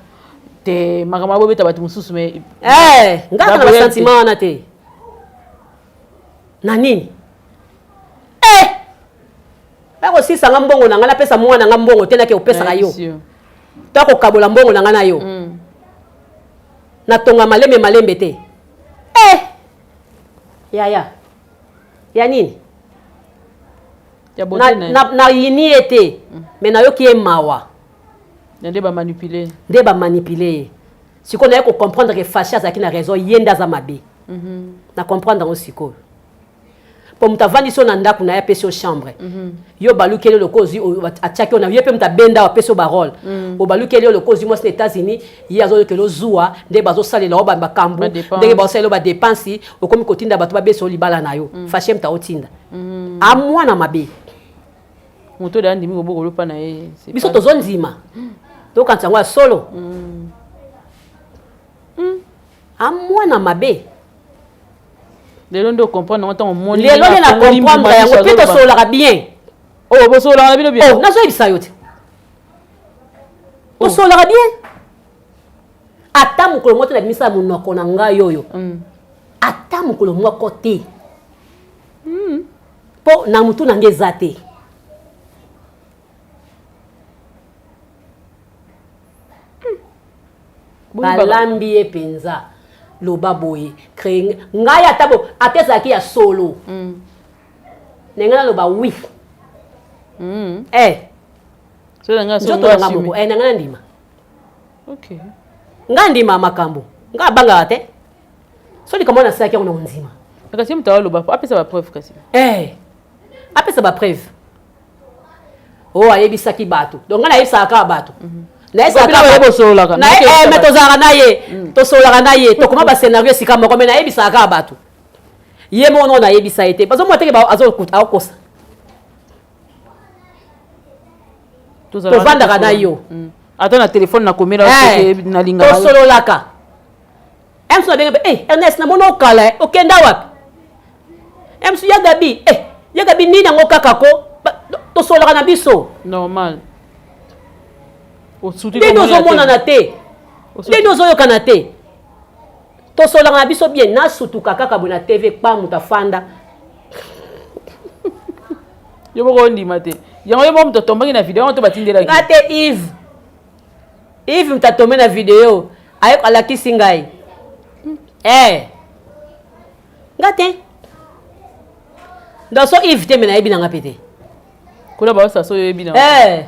te makambo abobeta bato mosusu mais Eh, nga kaka na ba Baboya te. sentiment wana te. Na nini? Eh! Bakosisa nga mbongo na nga napesa mwana nga mbongo te nake opesaka yo. Nayebisi yo. To akokabola mbongo na nga na yo. Natonga malembe malembe te. Eh! Yaya. Ya nini? Ya beauté na ye. Nayini ye te. Mais nayoki ye mawa. Ya nde ba manipuler. Nde ba manipuler ye. Sikoyo naye ko comprendre que Fache azalaki na raison, ye nde aza mabe. Na comprendre yango sikoyo. Po moto avandisi yo na ndako na ye, apesi yo chambre. Yo balukeli yo lokola ozwi, atiaki yo na ye mpe moto abenda yo, apesi yo ba rôle. Obalukeli yo lokola ozwi mwasi na États-Unis, ye azoyokela yo zuwa, nde bazosalela yo makambo, Ba dépenses. ndenge bazosalela yo ba dépenses, okomi kotinda bato babesa yo libala na yo. Fache moto aotinda. A mwana mabe. Moto oyo andimi kobokolo pa na ye, c'est Biso pas- tozondima. Tokanisa yango ya solo. A mwana mabe. Lelo nde ocomprendre yango ntango omoni. Lelo nde na afongoli comprendre mbuma yango miso mpe azoloba. tosololaka bien. Oh, bosololaka na bino bien. Oh, nazoyebisa yo te. Tosololaka bien. Ata mokolo moko te nabimisa monoko na ngai oyo. Ata mokolo moko te. Mpo na motu na ngai eza te. Balambi ye mpenza. Loba boye, créer ngai ata bo ata ezalaki ya solo. Na ngai naloba oui. Eh, So na ngai so nzoto na ngai moko, eh, na ngai nandima. Ngai ndima makambo. Ngai abangaka te. So likambo nasalaki yango na kondima. Kasi moto aloba apesa ba preuve kasi. Eh, apesa ba preuve. Oh, ayebisaki bato. Donc ngai nayebisaka kaka bato. Nayebisaka Bino kaka baye bato. bosololaka. Eh, mais tozalaka na ye. Tosololaka na ye. Tokoma ba scénario esika moko, mais nayebisaka kaka bato. Ye moko noko nayebisa ye te. Bazomona teke azokosa. Tovandaka na yo. Ata na telefone nakomela Eh, nalingaka yo. Tosololaka. Mso abenge mpe, eh, Ernest, namoni okala, eh, okenda wapi? Mso ya Gabi, eh, ya Gabi nini yango kaka ko? Tosololaka na biso. Normal. Osuti Ndenge komona te. ozomonana te. Ndenge ozoyokana te. Tosololaka na biso bien, nasutuka kaka boye na TV kpa moto afanda. Yo moko ondima te. Yango yo moko moto atombaki na video yango to batindelaki. Nga te Yves. Yves moto atombe na video. Aye alakisi ngai. Eh. Nga te. Donc so Yves te me nayebi na nga pe te. Kuna ba osa so yoyebi na. Eh.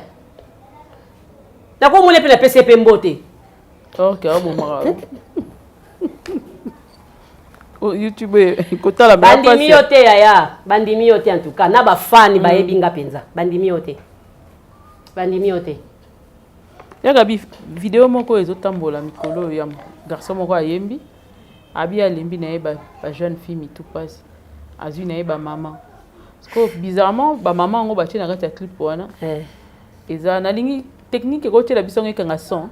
Nakomona pe napesi ye pe mbote. Ok, abomaka. Oh, YouTube kotala bandimi yo te yaya, bandimi yo te en tout cas na ba fani bayebi nga penza, bandimi yo te. Bandimi yo te. Yaka bi video moko ezotambola mikolo ya garçon moko ayembi, abi alembi na ye ba, ba jeune fille mitu pasi, azwi na ye ba mama. Parce que bizarrement ba mama yango batie na kati ya clip wana. Eza nalingi technique ekotiela biso ngo ekanga son.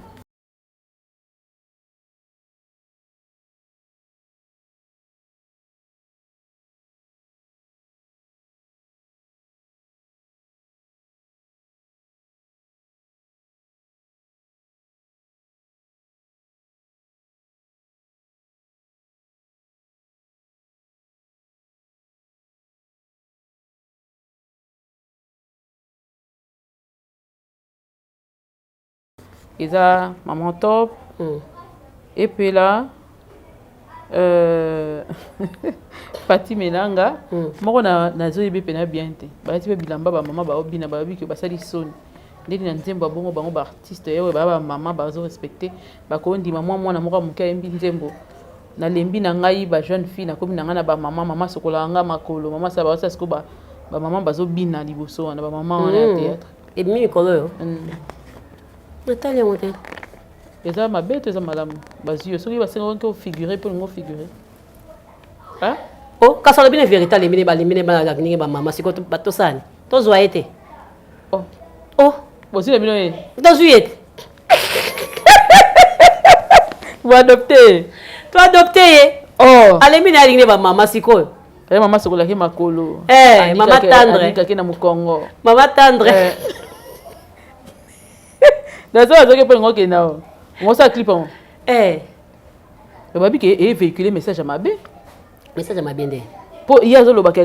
Eza maman top. Epela Fati Melanga. Moko na nazoyebi pena bien te. Balati pe bilamba ba mama ba obina ba ke basali soni. Ndeni na nzembo ya bongo bango ba artiste yewe ba ba mama bazo respecter bakondima mwa mwana moko moke ayembi nzembo. Nalembi na ngai ba jeune fille nakomi na ngai na ba mama, mama sokolaka nga makolo, mama sa ba siko ba ba mama bazo bina liboso wana ba mama wana ya théâtre. Ebimi mikolo oyo. Natali yango te. Eza mabe to eza malamu? Bazwi yo soki basengaki ofigure mpo olingi ofigure. Hein? Oh, kasi alobi na vérité alembi ne balembi ne bana ndenge ba mama sikoyo tosala nini? Tozwa ye te. Oh. Oh. Bozwi na bino ye? Tozwi ye te. Boadopte ye. Toadopte ye. Oh. Alembi na ye alingi ne ba mama sikoyo. Ye mama sokolaki makolo. Eh, mama tendre. Anikaki na mokongo. Mama tendre. Eh. Nazo azoki mpo lingo okenda o. Ngosala clip yango. Eh. Babi ke e véhiculer message ya mabe. Message ya mabe nde. Po ye azoloba ke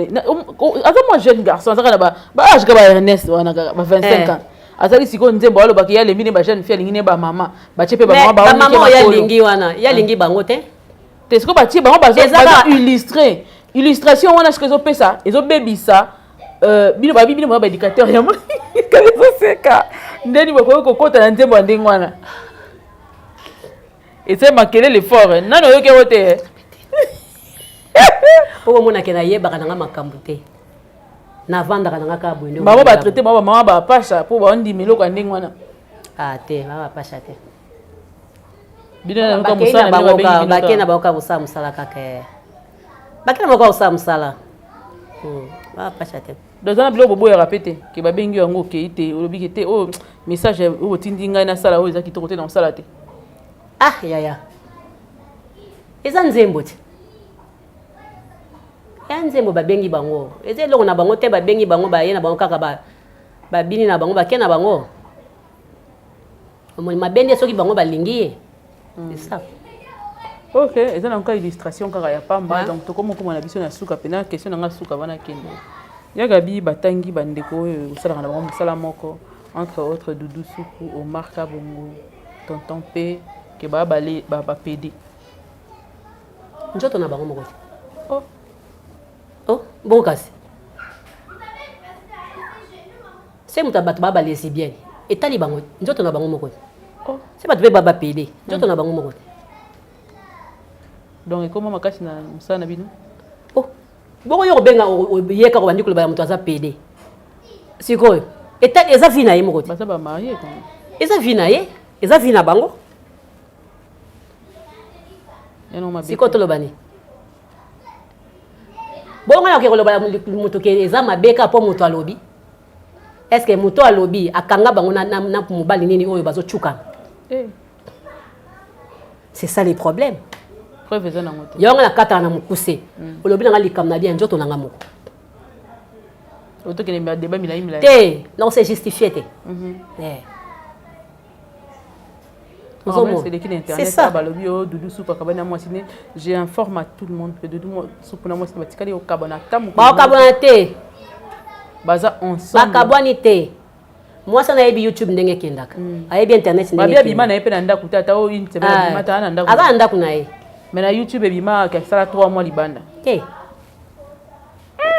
aza mwa jeune garçon azaka na ba ba âge ka ba Ernest wana kaka ba 25 ans. Azali sikoyo nzembo alobaki ye alembi ne ba jeune fille, alingi ne ba mama. Batie pe ba mama ba mama oyo alingi wana, ye alingi bango te. Te, sikoyo batie bango bazo illustrer. Illustration wana sikoyo ezopesa, ezobebisa bino babi bino ba éducateur ya ezoseka ndeni bokoki kokota na nzembo ya ndenge wana. Eza makelele fort, nani oyoki yango te? Po omonake nayebaka nanga makambo te, navandaka nanga kaka boye. Bango batraite bango bamama bapasha mpo bandima eloko ya ndenge wana. Ah te, bama bapasha te. Bino bakei na bango kaka kosala mosala kaka, bakei na bango kaka kosala mosala, bapasha te. Donc eza na biloko boboyaka mpe te ke babengi yango okei te, olobi ke te, oyo message oyo otindi ngai nasala oyo eza kitoko te, na kosala te. Ah yaya, eza nzembo te, ya nzembo babengi bango, eza eloko na bango te. Babengi bango, baye na bango kaka, babini na bango, bake na bango. Omoni mabe nde soki bango balingi ye, c'est ça. Ok, eza na nka illustration kaka ya pamba. Donc tokoma okoma na biso na suka mpena. Question na nga suka wana, kende yaka bi batangi bandeko oyo osalaka na bango mosala moko, entre autres Dudu Suku, Omar Kabongo, Tonton P, ke baa bapede. Nzoto na bango moko te. Oh. Oh bongo, kasi se moto ya bato baa balesbienne, etali bango, nzoto na bango moko te. Oh. Se bato mpe baa bapede, nzoto na bango moko te. Donc ekoma makasi na mosala na bino? Oh, bongo yo kobenga ye kaka, obandi koloba ya moto aza pede. Sikoyo eza vie na ye moko te. Baza bamarie. Eza vie na ye, eza vie na bango. Sikoyo toloba nini? Bongo nakoki koloba moto ke eza mabe kaka mpo moto alobi? Est ce que moto alobi akanga bango na mobali nini oyo bazocukana? Eh. C'est ça les problèmes. Preuve eza nango te. Yango nakataka na mokuse. Olobi nanga likambo na bia nzoto nanga moko. Otokende débat milai milai. Te, non, c'est justifié te. Eh. C'est ça. Balobi oyo Dudu Supu akabani na mwasi ne. J'informe à tout le monde que Dudu Supu na mwasi batikali okabana ata Bakabwana te. Baza ensemble. Bakabwani te. Mwasi wana ayebi YouTube ndenge ekendaka, ayebi internet. Ndenge abima na ye mpe na ndako te, ata oyo une semaine abima ta na ndako. Aza na ndako na ye. Mais na YouTube ebima asala 3 mois libanda. Te,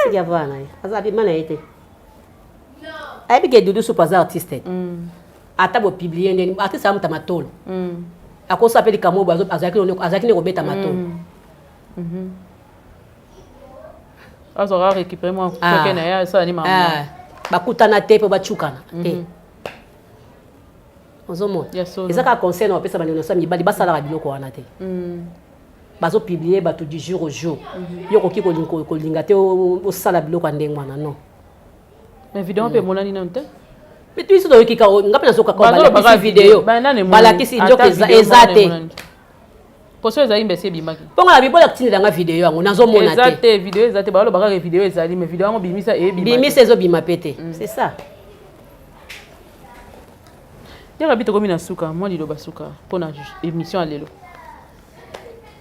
tiki avaa na ye, aza abima na ye te. Ayebi ke Dudu Supu aza artiste. Ata bopublier ndeni, artiste amuta matolo, akosala mpe likambo oyo azalaki nde kobeta matolo. Azwaka récupérer mwa soke na ye, asala ni mama. Bakutana te mpo bacukana te. Ozomona, eza kaka conseil na bapesa bandeko nyonso ya mibali, basalaka biloko wana te. Bazopublier bato du jour au jour. Yo okoki kolinga te osala biloko ya ndenge wana, non. Mais vidéo mpe emonani nano te. Biso toyoki ka, nga mpe nazokaka, balakisi video, balakisi nzoka eza te. Poso ezali mbesi ebimaki. Mpongo na bibola kotindelanga video yango, nazomona. Te, te, video eza te. Balobaka kaka video ezali, mais video yango bimisa, eyebima. Bimisa, ezobima pe te, c'est ça. Yaka bi tokomi na suka, mwa liloba suka mpona émission ya lelo.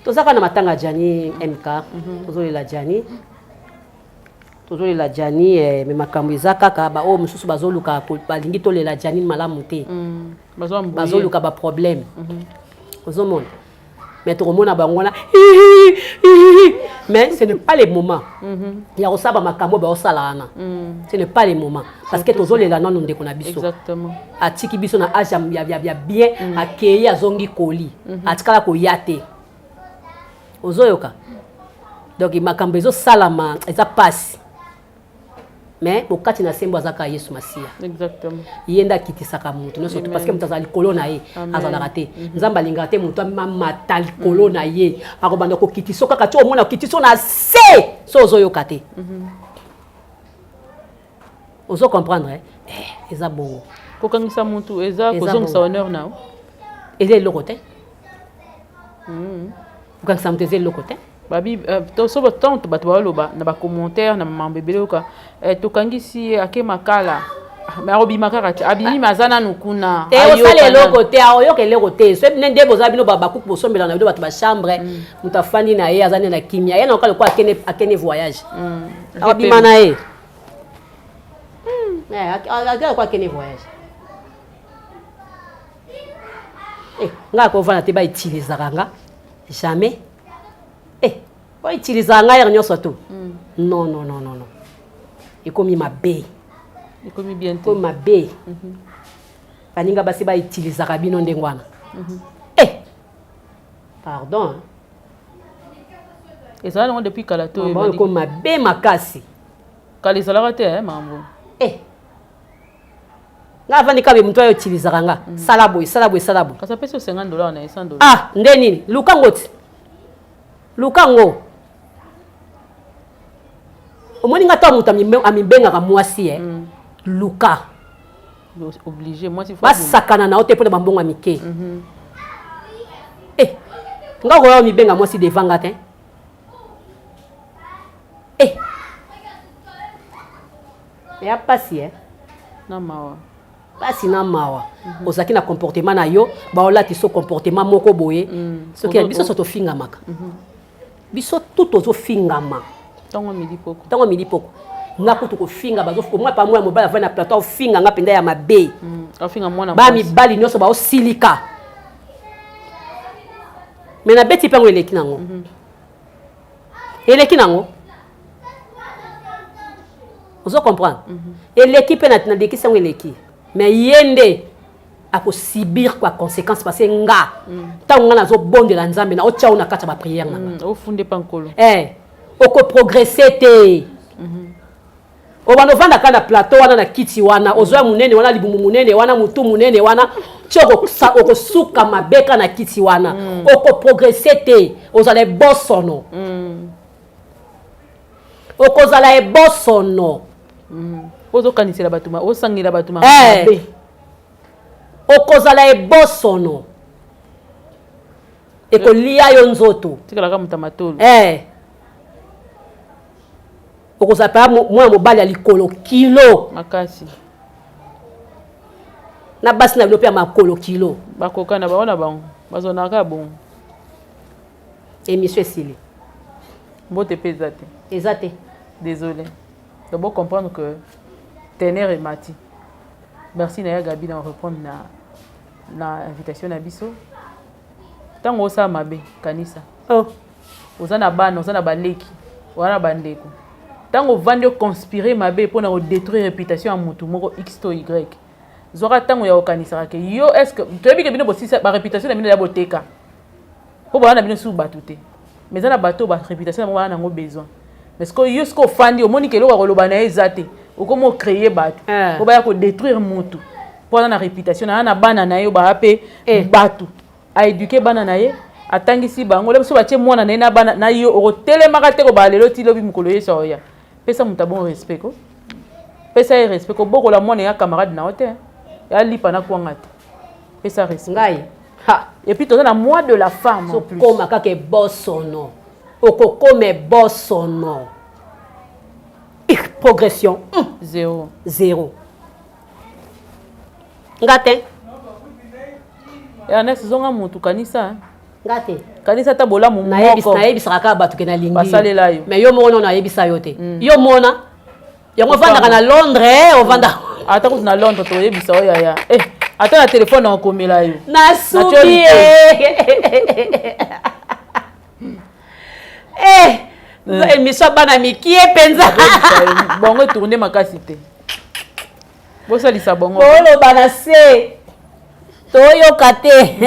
Toza kaka na matanga ya Jani MK. Tozolela Jani, tozolela Jani, mais makambo eza kaka baoyo mosusu bazoluka, balingi tolela Jani malamu te. Bazoluka baproblème, ozomona. Mais tokomona bango wana, mais ce n'est pas le moment ya kosala bamakambo oyo baosala wana. Ce n'est pas le moment, parce que tozolela nano ndeko na biso. Atiki biso na age ya bien, akei, azongi koli, atikala koya te. Ozoyoka? Donc makambo ezosalama eza pasi, mais bokati na sembo aza kaka Yesu Masiya. Ye nde akitisaka moto nyonso, parce que moto azala likolo na ye azalaka te. Nzambe alingaka te moto amata likolo na ye. Akobanda kokitiso kaka ti omona okitiso na se. So ozoyoka te, ozo comprendre? Eh, eza bongo. Kokangisa motu eza kozongisa honneur na yo? Eza eloko te. Kokangisa moto eza eloko te. Babi so ntango bato baloba na bacommentaire na mambo ebele, oyoka tokangisi ye, ake makala, mais akobima kaka te. Abimi, mais aza nanu kuna. Te, osala eloko te, aoyoka eloko te. So nde boza bino bakuku, bosombela na bino bato bachambre, moto afandi na ye, aza nde na kimia ye, na oka lokola akende voyage, akobima na ye, ake lokola akende voyage. Eh, nga akovanda te bautilisaka nga jamais. Eh, bautilisaka nga heure nyonso to. Non, non, non, non, non, ekomi mabe. Ekomi bien te. Ekomi mabe. Baninga basi bautilisaka bino ndenge wana. Eh, pardon, hein. Ezala nango depuis kala to? Makambo oyo ekomi mabe makasi. Kala ezalaka te, eh, makambo. Eh, nga avandi kaka moto oyo utilisaka nga, sala boye, sala boye, sala boye. Kasi apesi yo 50 $ na ye, 100 $. Ah, nde nini? Luka ngo ti, luka ngo. Omoni nga, to moto amibengaka mwasi, eh. Luka. Obligé mwasi faut. Basakana na yo te mpona bambongo ya mike. Eh, nga koya omibenga mwasi devant nga te. Eh, eya pasi, eh. Na mawa. Pasi na mawa. Ozalaki na comportement na yo, baolati so comportement moko boye. Soki ya biso so tofingamaka, biso tu tozofingama. Ntongo, midi, poko. Ntango, midi, poko. Nga kutu kofinga omoi pa mwana mobali avandi na plateau, aofinga nga mpenza ya mabe. Afinga mwana. Ba mibali nyonso baosilika, me nabeti mpe yango eleki nango, eleki nango. Ozo comprendre? Eleki mpe nalekisi yango, eleki. Mais ye nde akosubir kwa conséquence, parce que nga, ntango nga nazobondela Nzambe, na otya o na kati ya baprière na nga. Ofunde pa Nkolo. Eh, okoprogresse te. Obanda ovandaka na plateau wana, na kiti wana, ozwa monene wana, libumu monene wana, motu monene wana, ti okosuka mabeka na kiti wana. Okoprogresse te, ozala ebosono. Okozala ebosono. Ozokanisela bato, osangela bato Eh. mabe. Okozala ebosono, ekolia yo nzoto. Tikalaka moto ya matolo. Eh. Okozala mpenza mwana mobali ya likolo kilo. Makasi. Na basi na bino mpe ya makolo kilo. Bakoka na bango, na bango bazonaka bongo. Émission esili. Mbote mpe eza te. Eza te. Désolé. Donc bo comprendre que teneur emati. Merci na ya Gabi na répondre na invitation na biso. Ntango osala mabe, kanisa. Oh. Oza na bana, oza na baleki, oza na bandeko. Ntango ovandi oconspire mabe mpona kodétruire réputation ya motu moko x to y, zwaka ntango ya kokanisaka ke yo, est ce que toyebi ke bino bosisa baréputation na bino ya boteka mpo baa na bino susu bato te? Mais eza na bato oyo baréputation na bango baa nango besoin. Mais sikoyo yo, sikoyo ofandi, omoni ke eloko ya koloba na ye eza te, okomi ocréer bato Eh. po baya kodétruire motu mpo aza na réputation na ya na bana na ye oyo baya mpe. Eh. Bato aéduquer bana na ye, atangisi bango, lobi so batie mwana na ye na bana na yo, okotelemaka te kobala lelo ti lobi mokolo yesu aoya. Pesa moto abon respect ko, pesa ye respect. Kobokola mwana ya camarade na yo te, ya lipa na kwanga te. Pesa respect. Ngai ha. Et puis toza na mois de la femme en plus. Sokoma kaka ebosono, okokoma ebosono. Ik, progression Zéro. Zéro. Nga te. Ernest, zonga motu, kanisa. Nga te. Kanisa ata bolamu moko. Nayebisaka kaka bato ke nalingi. Basalela yo. Mais yo moko nano nayebisa yo te. Yo mona yango, ovandaka na Londres, ovanda. Ata kutu na Londres, toyebisa oyo yaya. Eh, ata na telefone na okomela yo. Nasubi. Eh, émission ya bana mikie mpenza. Bongo etourne makasi te, bosalisa bongo. Oloba na se, toyoka te.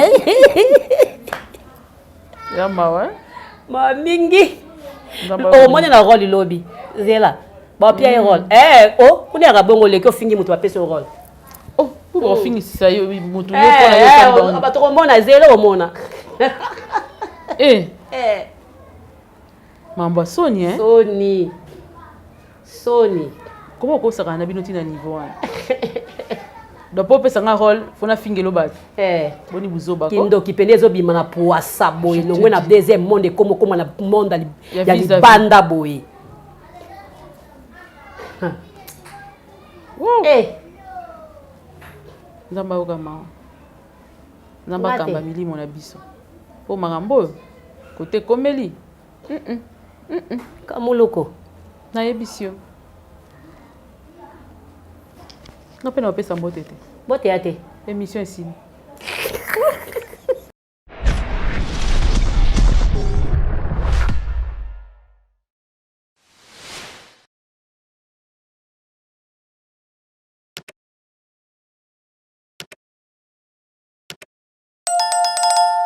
Ya mawa. Ma mingi omoni na rôle, lobi zela bapia ye rôle. Eh, o kuna yaka bongo, oleki, ofingi moto, bapesi yo rôle. Oh, po baofingisisa yo motu, yo mpona yo. Bato komona, zela omona. Eh, mambo ya soni, eh? Soni, soni. Koma okosakana na bino ntina niveau wana? Donc mpo opesanga rôle, fo nafingelo bato? Eh. Boni buzoba ko. Kindoki pene ezobima na poasa boye, longwe na deuxième monde, ekoma okoma na monde Ya ya vis-à-vis. Libanda boye. Wow. Eh. Nzambe ayoka mawa, Nzambe Nga te. akamba milimo na biso, mpo makambo oyo kote ekomeli. Kamuluko. Nayebisi yo, nga mpe na bapesa mbote te. Bote ya te. Émission esili.